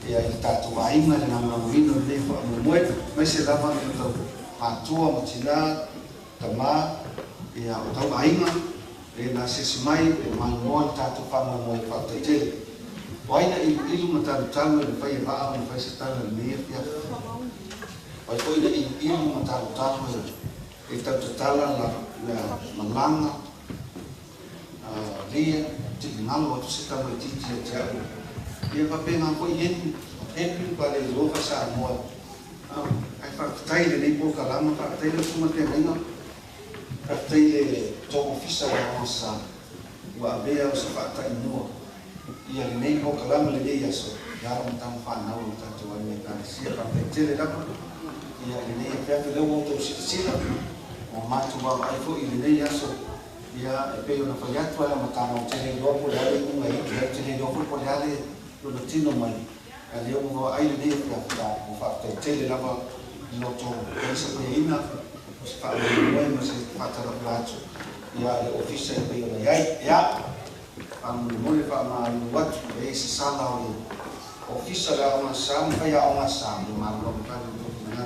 Speaker 1: Ia i le tātou aiga le lagolagoina o lenei whaamoemoe. Mai se lava le tau pātua ma tina, tama, ia o tau aiga. E na sesi mai e maimoa le tātou whaamoemoe whaatetele. O aina ilu ilu ma talu talu e le whai e vaa o le whai se tala le mea afiafi. O ai foi na ilu ilu ma talu talu e tau tatala la malanga, ria, tiki ngalo atu se tama i titi a te au. Ia whapenga koe i enu, enu pa le lofa sa moa. Ai whakatai le nei pō kalama, whakatai le tuma te renga, whakatai le tō ofisa wa o sa, ua avea o sa whakatai mua. Ia le nei pō kalama le nei aso, ia aro matang whanau o tātou ai me kālesia, whakatai tele lapa. Ia le nei awhiawhi leo o tō silasila, o mātu wawa ai fo i le nei aso. Ia e pei ona whai atu ala matana o te rei loa po le ale unga i te rei loa po le ale lona tino mai. A leo mo ai le nei awhiawhi la o whakatai tele lava i loto kaisa pea ina, o se whaamoemoe ma se whaatarapula atu. Ia le ofisa e pei ona iai. Ia, whaamoemoe whaamalu atu, e se sala o le ofisa le aonga sa, ma whai aonga sa, me malu ma kare o tō ngā.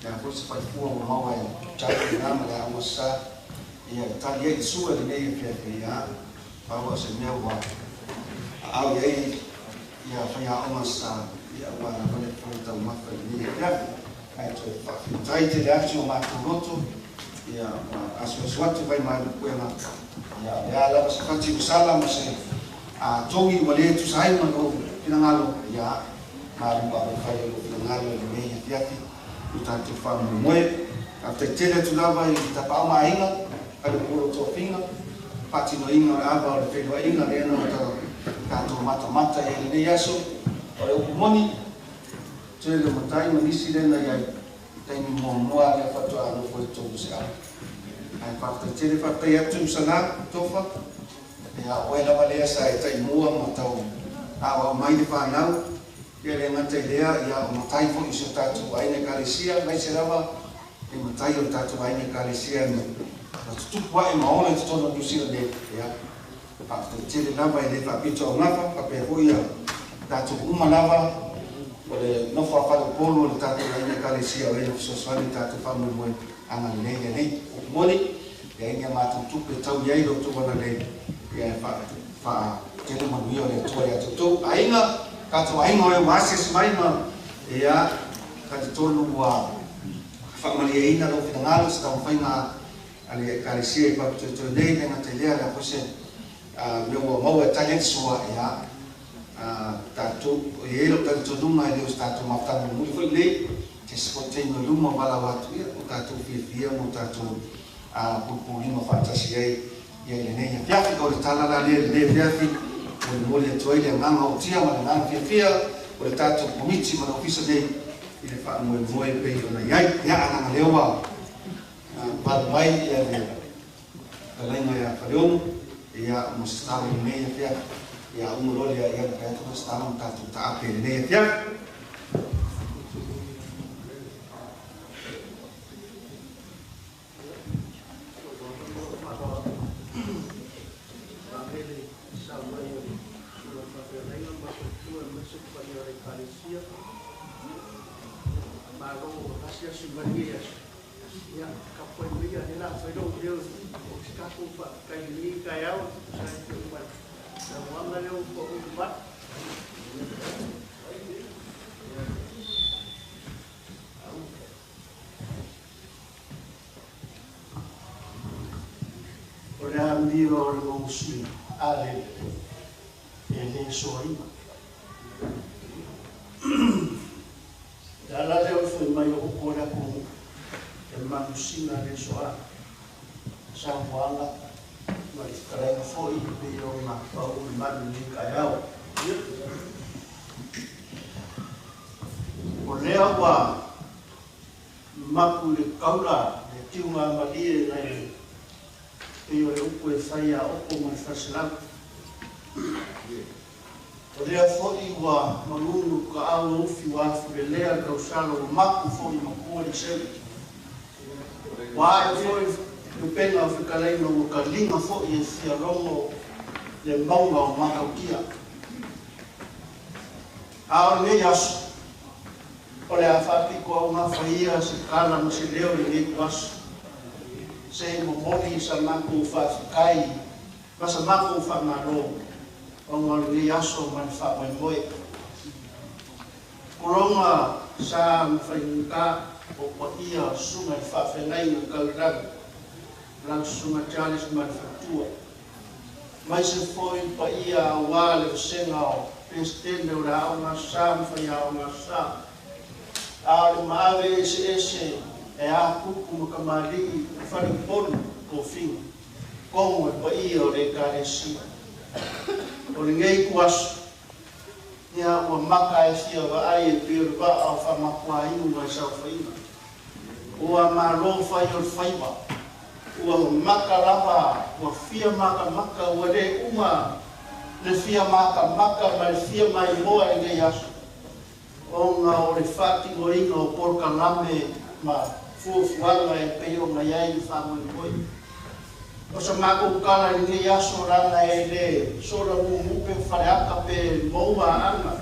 Speaker 1: Ia foi se whaifua o maua e tau i ngā ma le aonga sa, ia tali ai sua le nei awhiawhi, ia, pau o se mea ua au i ai, ia whai aonga sa, ia ua na wale whai tau mawha i nei awhiawhi. Ai toe whawhitai te le atu o mātou roto, ia asu asu atu vai mai puega. Ia le ala ma se whati usala ma se tongi ua le tusa ai ma lou finagalo, ia malu a whai o lou finagalo i lenei afiafi, o tātou whaamoemoe. Faafetai tele atu lava i tapaau maaiga, ka le polo tofiga, faatinoina o le ava o le feiloaiga lea na o tātou matamata i lenei aso, o le upu moni, tele o matai ma nisi lena iai, taimi muamua lea faatoa nofo i totonu se au. Ae faafetai tele, faafetai atu sana tofa, ia oe lava lea sa e taimua ma tau aoao mai le whanau, ia le gata i lea, ia o matai foi i so tātou aina ekalesia, mai se lava e matai o tātou aina ekalesia na tutupu ae ma ola i totonu o Niu Sila nei. Ia, faafetai tele lava e le faapito au gafa, faapea foi ia tātou uma lava O le nofo a faleupolu o le tatou aiga Ekalesia o e na fesoasoani i le tatou faamoemoe agalelei i le Alii. Upu moni, leai ni a matou tupe e tau i ai lo outou agalelei, ia e faatele manuia o le Atua ia te outou. Aiga, tatou aiga o e ua asiasi mai ma ia talitonu ua faamalieina lou finagalo i se taumafaiga a le Ekalesia i faapitoitoe nei, le gata i lea, le a foi se mea ua maua e tali ai le sua, ia tatou, e i ai lou talitonuga e le o se tatou mafutaga mulimuli foi lenei, se isi foi taimi o luma valaau atu, ia, ua tatou fiafia ma ua tatou pulupululima faatasi ai ia i lenei afiafi. O le tala la lea i lenei afiafi, molimoli atu ai le agaga ootia ma le agaga fiafia o le tatou Komiti ma le Ofisa nei i le faamoemoe e pei ona i ai. Ia, a leaga lea ua palu mai ia le fetalaiga ia Faleono, ia, mo se tala i lenei afiafi. Ia, uma loa lea, ia, na fai atu foi se tala ma tatou taape i lenei afiafi.
Speaker 5: O le amio o le mausui ale e le soaina. Le ala lea o le fai mai o upu o le atunuu, e manusina le soa. Samoaga ma le fetalaiga foi e pei ona pau le malu i lenei taeao. O lea ua mapu i le taula le tiuga malie nai le pei o le upu e fai a Opo ma le Faleselau. O lea foi ua manunu kaau ufi ua afulelea le tausala ua mapu foi matua le seu. Ua ae foi le upega o fetalaiga ua taliga foi e fia logo le mauga o Matautia. A o lenei aso, o le a faapito au gafaia se tala ma se leo i lenei aso. Se momoli sa matou faafetai ma sa matou faamalo ona o lenei aso ma le faamoemoe. Tulaga sa ma faigata o paia susuga i le faafeagaiga tau i lagi, lau susuga Charles ma le faletua. Mai se foi paia aua le vasega o Peresetene o le Aoga Aso Sa ma Faiaoga Aso Sa. A o le maave eseese e a tupu ma kamalii o faleupolu tofiga, kogo e paia o le Ekalesia. O lenei ituaso, ia ua maka e fia vaai e pei o le vaa o faamapuainu mai saofaiga. Ua malo fai o le faiva, ua maka lava, ua fia makamaka, ua le uma le fia makamaka ma le fia maimoa i lenei aso, ona o le faatinoina o polokalame ma fuafuaga e pei ona i ai le faamoemoe. O sa matou tala i lenei aso leaga e le sola mumu pe faleata pe maua aana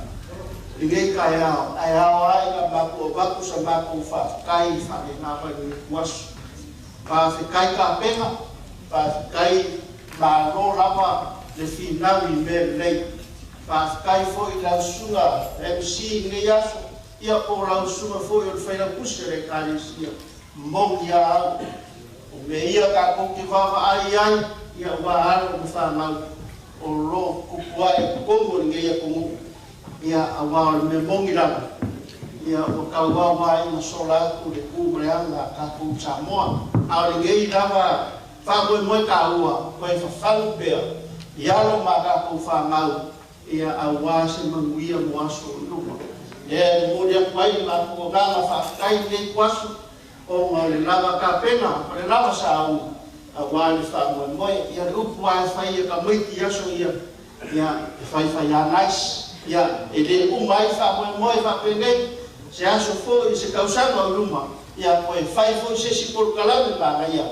Speaker 5: lenei taeao, ae ao ai na matou avatu sa matou faafetai i faalenaga i lenei aso. Faafetai tapena, faafetai malo lava le finau i mea lelei. Faafetai foi i lau susuga MC i lenei aso, ia po o lau susuga foi o le failautusi o le Ekalesia, moni a au. O mea ia tatou te vaavaai ai, ia ua alo ma fanau o lo tupu ae i totonu o lenei atunuu, ia aua o le mea moni lava, ia ua tauauaina sola atu le tu ma le aga a tatou i Samoa. A o lenei lava faamoemoe taua, toe fafagu pea i alo ma tatou fanau, ia aua se manuia mo aso o luma. Lea e momoli atu ai le matou agaga faafetai i lenei ituaso, ona o le lava tapena, o le lava sauni, aua le faamoemoe. Ia le upu lava e fai e tamaiti i aso ia, ia e faifai lava nice. Ia e le uma ai faamoemoe faapenei, se aso foi, se tausaga o luma, ia toe fai foi se isi polokalame manaia,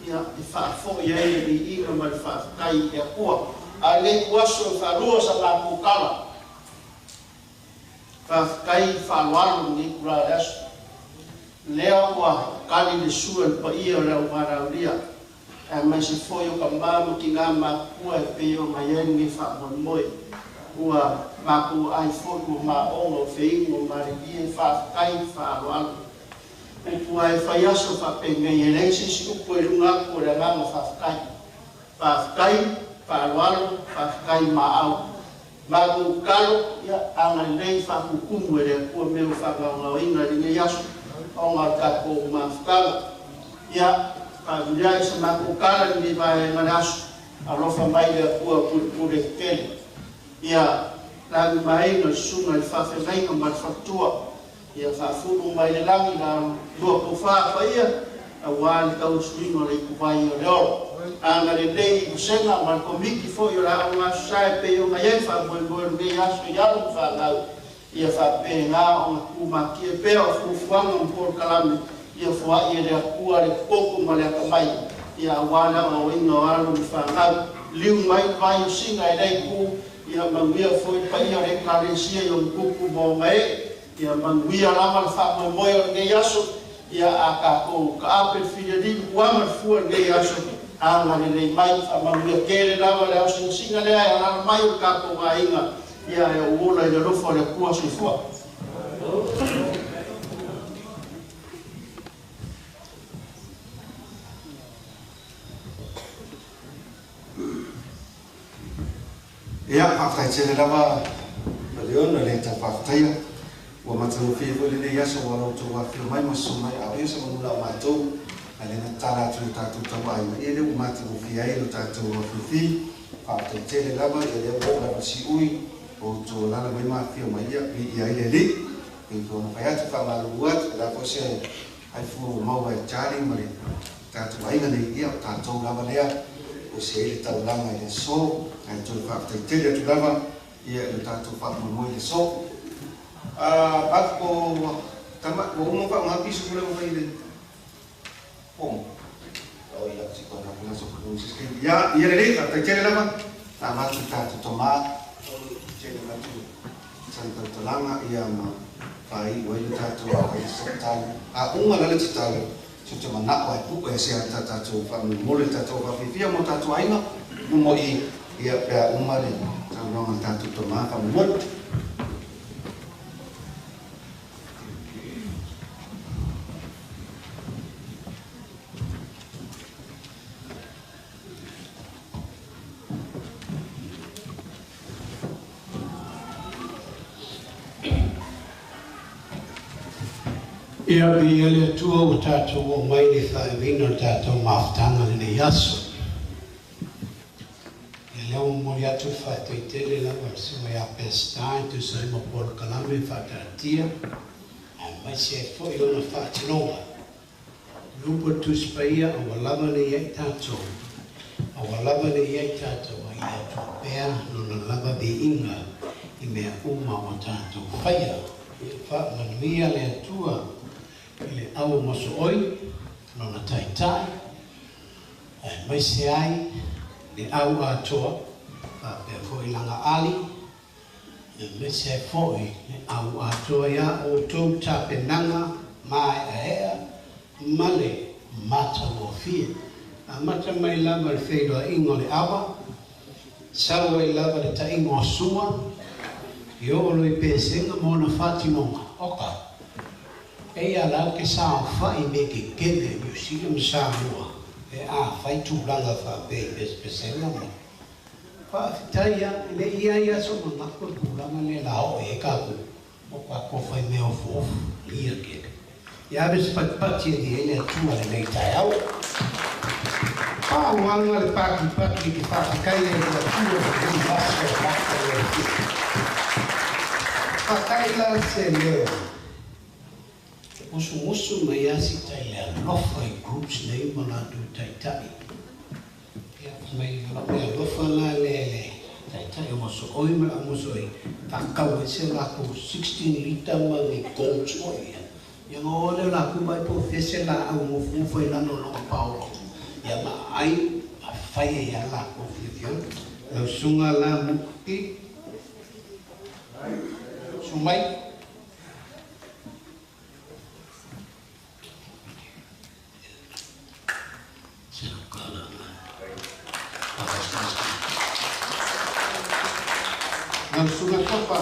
Speaker 5: ia e faafoi ai le viiga ma le faafetai i le Atua. A o lenei ituaso e faalua sa matou tala. Faafetai faaaloalo lenei itulā o le aso. Lea ua kali le sua i le paia o le auvalaaulia, aemaise foi o tama ma tinā matutua e pei ona i ai lenei faamoemoe. Ua matou aai foi ua maoga o feinu o malilie, faafetai faaaloalo. Upu lava e fai aso faapenei, e leai se isi upu e i luga atu o le agaga faafetai. Faafetai faaaloalo, faafetai maau. Matou tatalo, ia agalelei faatutumu e le Atua mea ua faagaogaoina i lenei aso ona o le tatou mafutaga. Ia faamuliai sa matou tala i lenei vaega o le aso, alofa mai le Atua pulepule tetele. Ia lagimaina le susuga i le faafeagaiga ma le faletua. Ia faafulu mai le lagi la lua tofa paia aua le tauasuina o le ituvai o le olo. Agalelei i vasega ma le komiti foi o le Aoga Aso Sa e pei ona i ai le faamoemoe o lenei aso i alo ma fanau. Ia faapena ona tumatie pea o fuafuaga ma polokalame ia foai e le Atua le popo ma le atamai ia aua le aoaoina o alo ma fanau. Liu mai le vai o Sina e lea itu ia manuia foi le paia o le Ekalesia i ona tupu ma ona ee. Ia manuia lava le faamoemoe o lenei aso. Ia a tatou taape le filemu ua ma le fua i lenei aso, agalelei mai faamanuia tele lava le aosinasina lea e alaala mai o le tatou aiga. Ia e ou ola i le alofa o le Atua. Soifua.
Speaker 1: Ia, faafetai tele lava Maliona le tau faafetaia. Ua matagofie foi lenei aso ua la outou afifio mai ma susu mai a o ia se manu la o matou. Ae le tatala atu i le tatou tauaiga ia lea ua matagofie ai lo tatou afiafi. Faafetai tele lava ia lea ua oo lava siui o outou alaala mai ma afifio mai ia viia ai le Alii. Pei foi ona fai atu faamalulu atu o le a foi se aifua ua maua e Charlie ma le tatou aiga nei ia o tatou lava lea o se ai le taulaga i le aso. Ae toe faafetai tele atu lava ia i le tatou faamoemoe i le aso. Ako tama ua uma faaaoga pisu pule ua fai i le pomo. O ia si kona puna so ko se ke. Ia ia lelei faafetai tele lava. Na avatu tatou tama tele atu sana tautalaga ia ma faaiu ai le tatou ai se tatalo. A uma la le tatalo, so te manao ai pu'e se ata tatou faamolemole tatou faafiafia mo tatou aiga uma i ia pe a uma le saunoaga a tatou tama faamolemole.
Speaker 6: Ia viia le Atua ua tatou oo mai i le faaiuina o le tatou mafutaga lenei aso. Ia lea ua momoli atu le faafetai tele lava i le susuga ia Peseta e tusa ai ma polokalame faataatia aemaise ai foi lona faatinoga. Lupa le Tusi Paia aua lava ne i ai tatou, aua lava ne i ai tatou a i le Atua pea lona lava viiga i mea uma ua tatou faia. Ia faamanuia le Atua i le au o mosooi, lona taitai, aemaise ai le au atoa, faapea foi laga ali, aemaise ai foi le au atoa iā outou tapenaga maeaea ma le matagofie. Amata mai lava i le feiloaiga o le ava, sau ai lava le taiga o sua, i oo loa i pesega ma ona faatinoga. Oka, e ia la ou te saofai i mea tetele a Niu Sila ma Samoa pe afai tulaga faapea i pesepesega ma faafetai lava. E le i i ai lava sou manatu o le tulaga lea la oo i ai tatou o tatou faimea ofuofu ia tele. Ia ave se patipati e viia ai le Atua i lenei taeao. Faaauaga le patipati i te faafetai ai i le Atua i lenei aso matagofie. Fatai la se leo e musumusu mai lava si tai le alofa i groups nei ma latou taitai. Ia fai mai o lau le alofa la lea i le taitai o mosooi ma le au mosooi faatau ai se latou 16 lita ma ni goats foi ia. Ia ona o lea o latou vaai po o fea se laau nofonofo ai lalo o lona paolo ia ma aai ma fai ai lava latou fiafiaga. Lau susuga la Muki, susu mai. Lau susuga Tofa.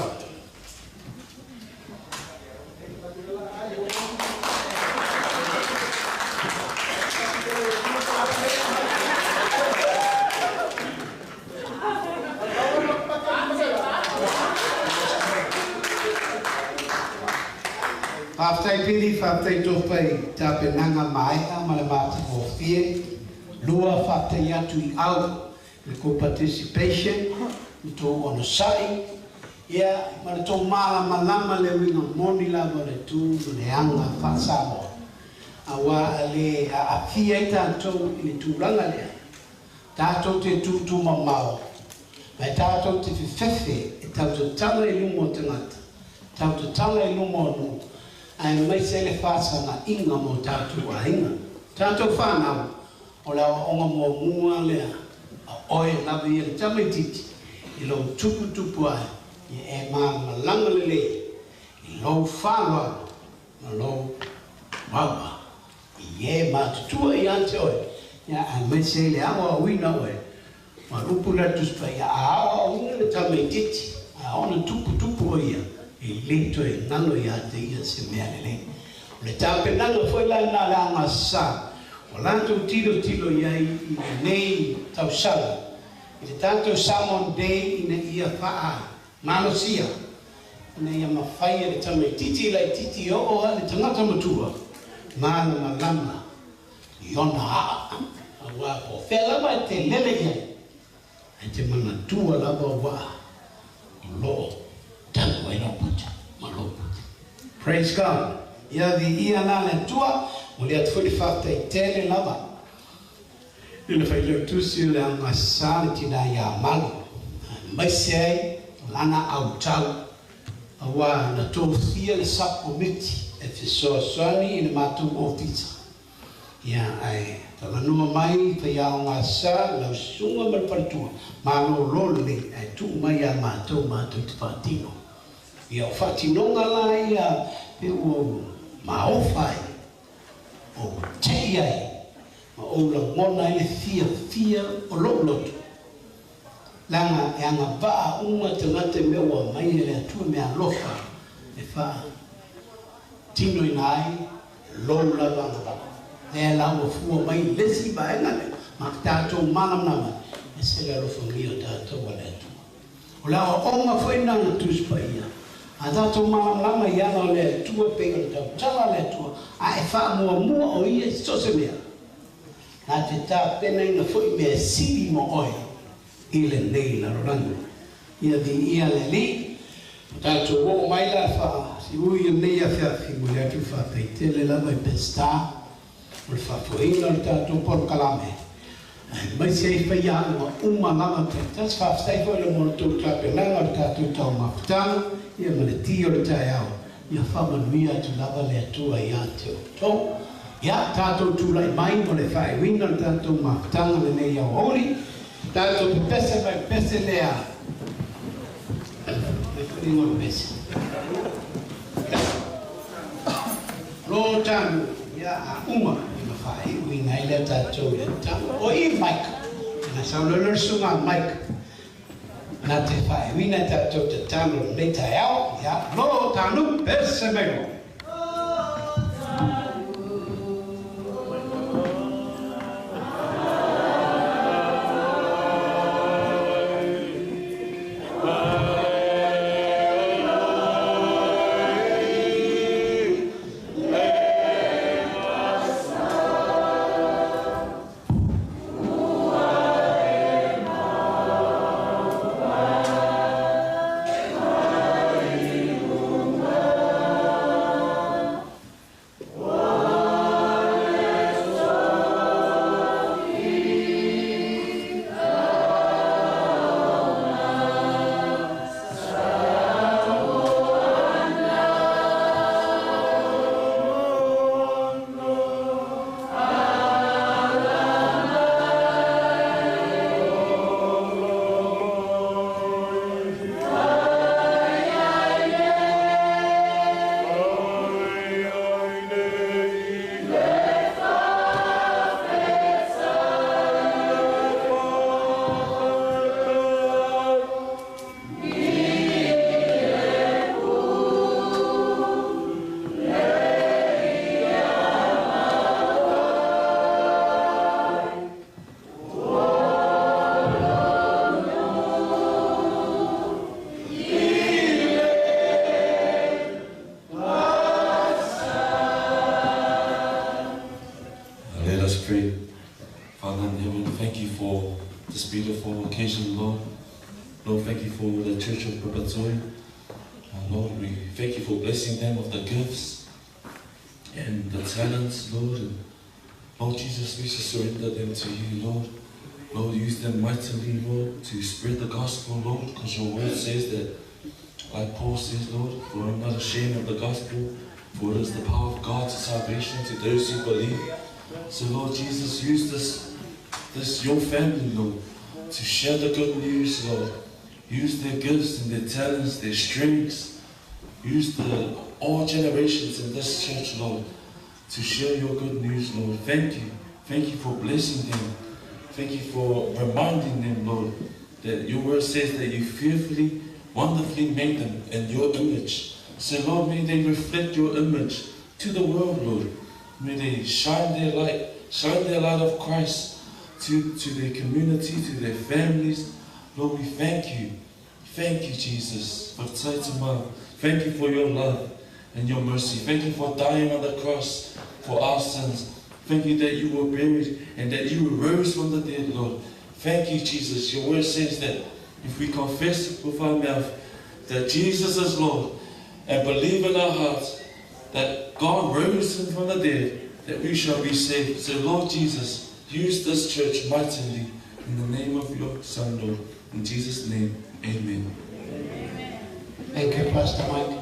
Speaker 6: Faafetai Pili, faafetai Tofa i tapenaga maea ma le matagofie. Lua faafetai atu i au le kou participation, le tou onosai, ia ma le tou malamalama le uiga moni lava o le tu ma le aga faa-Samoa. Aua a le aafia ai tatou i le tulaga lea, tatou te tutumamao, ma e tatou te fefefe e tautatala i luma o tagata, tautatala i luma o nuu, aemaise ai le faasaga'iga mo tatou aiga, tatou fanau. O le aoaoga muamua lea a oe lava ia le tamaitiiti i lou tuputupu ae, ia e malamalama lelei i lou faaaloalo ma lou maua i e matutua ia te oe, ia aemaise ai le aoaoina oe. Ma le upu lea a le Tusi Paia, a aoaoina le tamaitiiti, a ona tuputupu o ia, e le toe galo ia te ia se mea lelei. O le tapenaga foi la lena a le aogasa ua latou tilotilo i ai i lenei tausaga i le tatou Samoan Day ina ia faamalosia ina ia mafai e le tamaitiiti laitiiti e oo lava i le tagata matua malamalama i ona aa aua po o fea lava e te lele i ai ae te manatua lava ua o lo o tanu ai lau puta ma lou puta. Praise God. Ia viia la le Atua, momoli atu foi le faafetai tele lava i le Failautusi o le Aogasa le Tina ia Malu, aemaise ai lana autau, aua na tofia le sub-committee e fesoasoani i le matou ofisa. Ia, ae talanoa mai faiaoga sa lau susuga ma le faletua, malolo lelei ae tuu mai ia matou matou te faatino. Ia, o faatinoga la ia pe ua ou maofa ai, ou tei ai, ma ou lagona ai le fiafia o lou loto, leaga e agavaa uma tagata i mea ua aumai e le Atua meaalofa e faatinoina ai lou lava agavaa. Lea la ua fua mai le isi vaega lea ma tatou malamalama ai, ese le alofagia o tatou a le Atua. O le aoaoga foi lena na Tusi Paia, a tatou malamalama i ala o le Atua pei o le tautala a le Atua, a e faamuamua o Ia i so o se mea, na te tapenaina foi mea sili mo oe i lenei lalolagi. Ia viia le Alii. Ua tatou oo mai la faasiui i lenei afiafi, momoli atu le faafetai tele lava i Peseta mo le faafoeina o le tatou polokalame, aemaise ai faiaoga uma lava taitasi. Faafetai foi mo le tou tapenaga o le tatou taumafataga ia ma le ti o le taeao. Ia faamanuia atu lava le Atua ia te outou. Ia tatou tulai mai mo le faaiuina o le tatou mafutaga lenei aoauli. Tatou pepese mai pepese lea. Mai foliga o le pese. Lo tanu, ia a uma ona faaiuina ai lea tatou i le tanu. O i Mike. Na saunoa le susuga a Mike. Na te faaiuina tatou tatalo lenei taeao. Ia, lo tanu, pese mai loa.
Speaker 7: pray. Father in heaven, thank you for this beautiful occasion, Lord. Lord, thank you for the Church of Papatoetoe. Lord, we thank you for blessing them with the gifts and the talents, Lord. And Lord Jesus, we just surrender them to you, Lord. Lord, use them mightily, Lord, to spread the gospel, Lord, because your word says that, like Paul says, Lord, for I'm not ashamed of the gospel, for it is the power of God to salvation to those who believe. So, Lord Jesus, use this your family, Lord, to share the good news, Lord. Use their gifts and their talents, their strengths. Use all generations in this church, Lord, to share your good news, Lord. Thank you. Thank you for blessing them. Thank you for reminding them, Lord, that your word says that you fearfully, wonderfully made them in your image. So, Lord, may they reflect your image to the world, Lord. May they shine their light of Christ to their community, to their families. Lord, we thank you. Thank you, Jesus, for Thank you for your love and your mercy. Thank you for dying on the cross for our sins. Thank you that you were buried and that you rose from the dead, Lord. Thank you, Jesus. Your word says that if we confess with our mouth that Jesus is Lord and believe in our hearts that God rose him from the dead, that we shall be saved. So, Lord Jesus, use this church mightily in the name of your Son, Lord. In Jesus' name, amen.
Speaker 6: Amen. Thank you, Pastor Mike.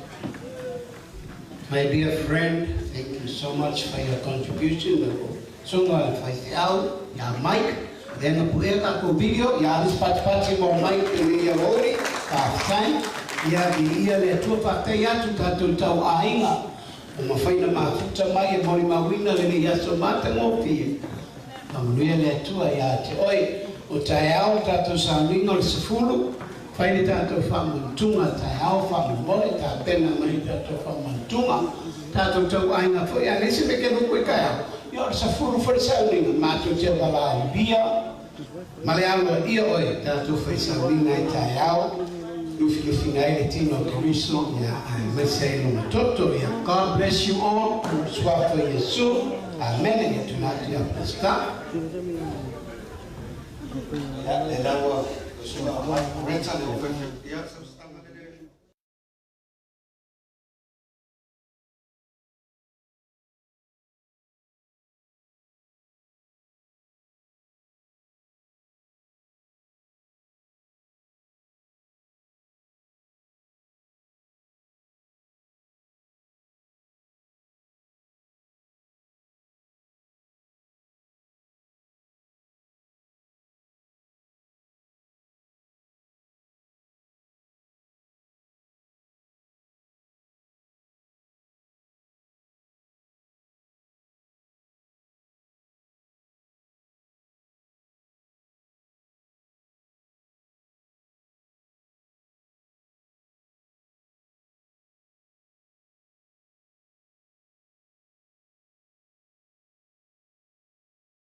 Speaker 6: My dear friend, thank you so much for your contribution. Sunga whaitheau, ia Mike, then pueka ko video, ia alis patipati mo Mike i ia ori, ka whai, ia vi ia le atua whakatei atu tātou tau āinga, o mawhaina mafuta mai e mori mawina le nei aso mata ngōpie. Mamunuia le atua ia te oi, o tae au tātou sāninga o le sefulu, whaine tātou whamantunga, tae au whamamore, tā pena mai tātou whamantunga, tātou tau āinga foi, a nese me ke nuku i kai au. Ia o le sefulu whare sauninga, mātou te wala umbia, male aloa ia oe, tātou whai sauninga i tae au, lufi lufi ngai le tino Kristo, ia ai maise ai longa toto, ia God bless you all, swa for Yesu, amen, ia tunatu ia pesta.
Speaker 1: Ia, le laua, sunga Mike Renta, le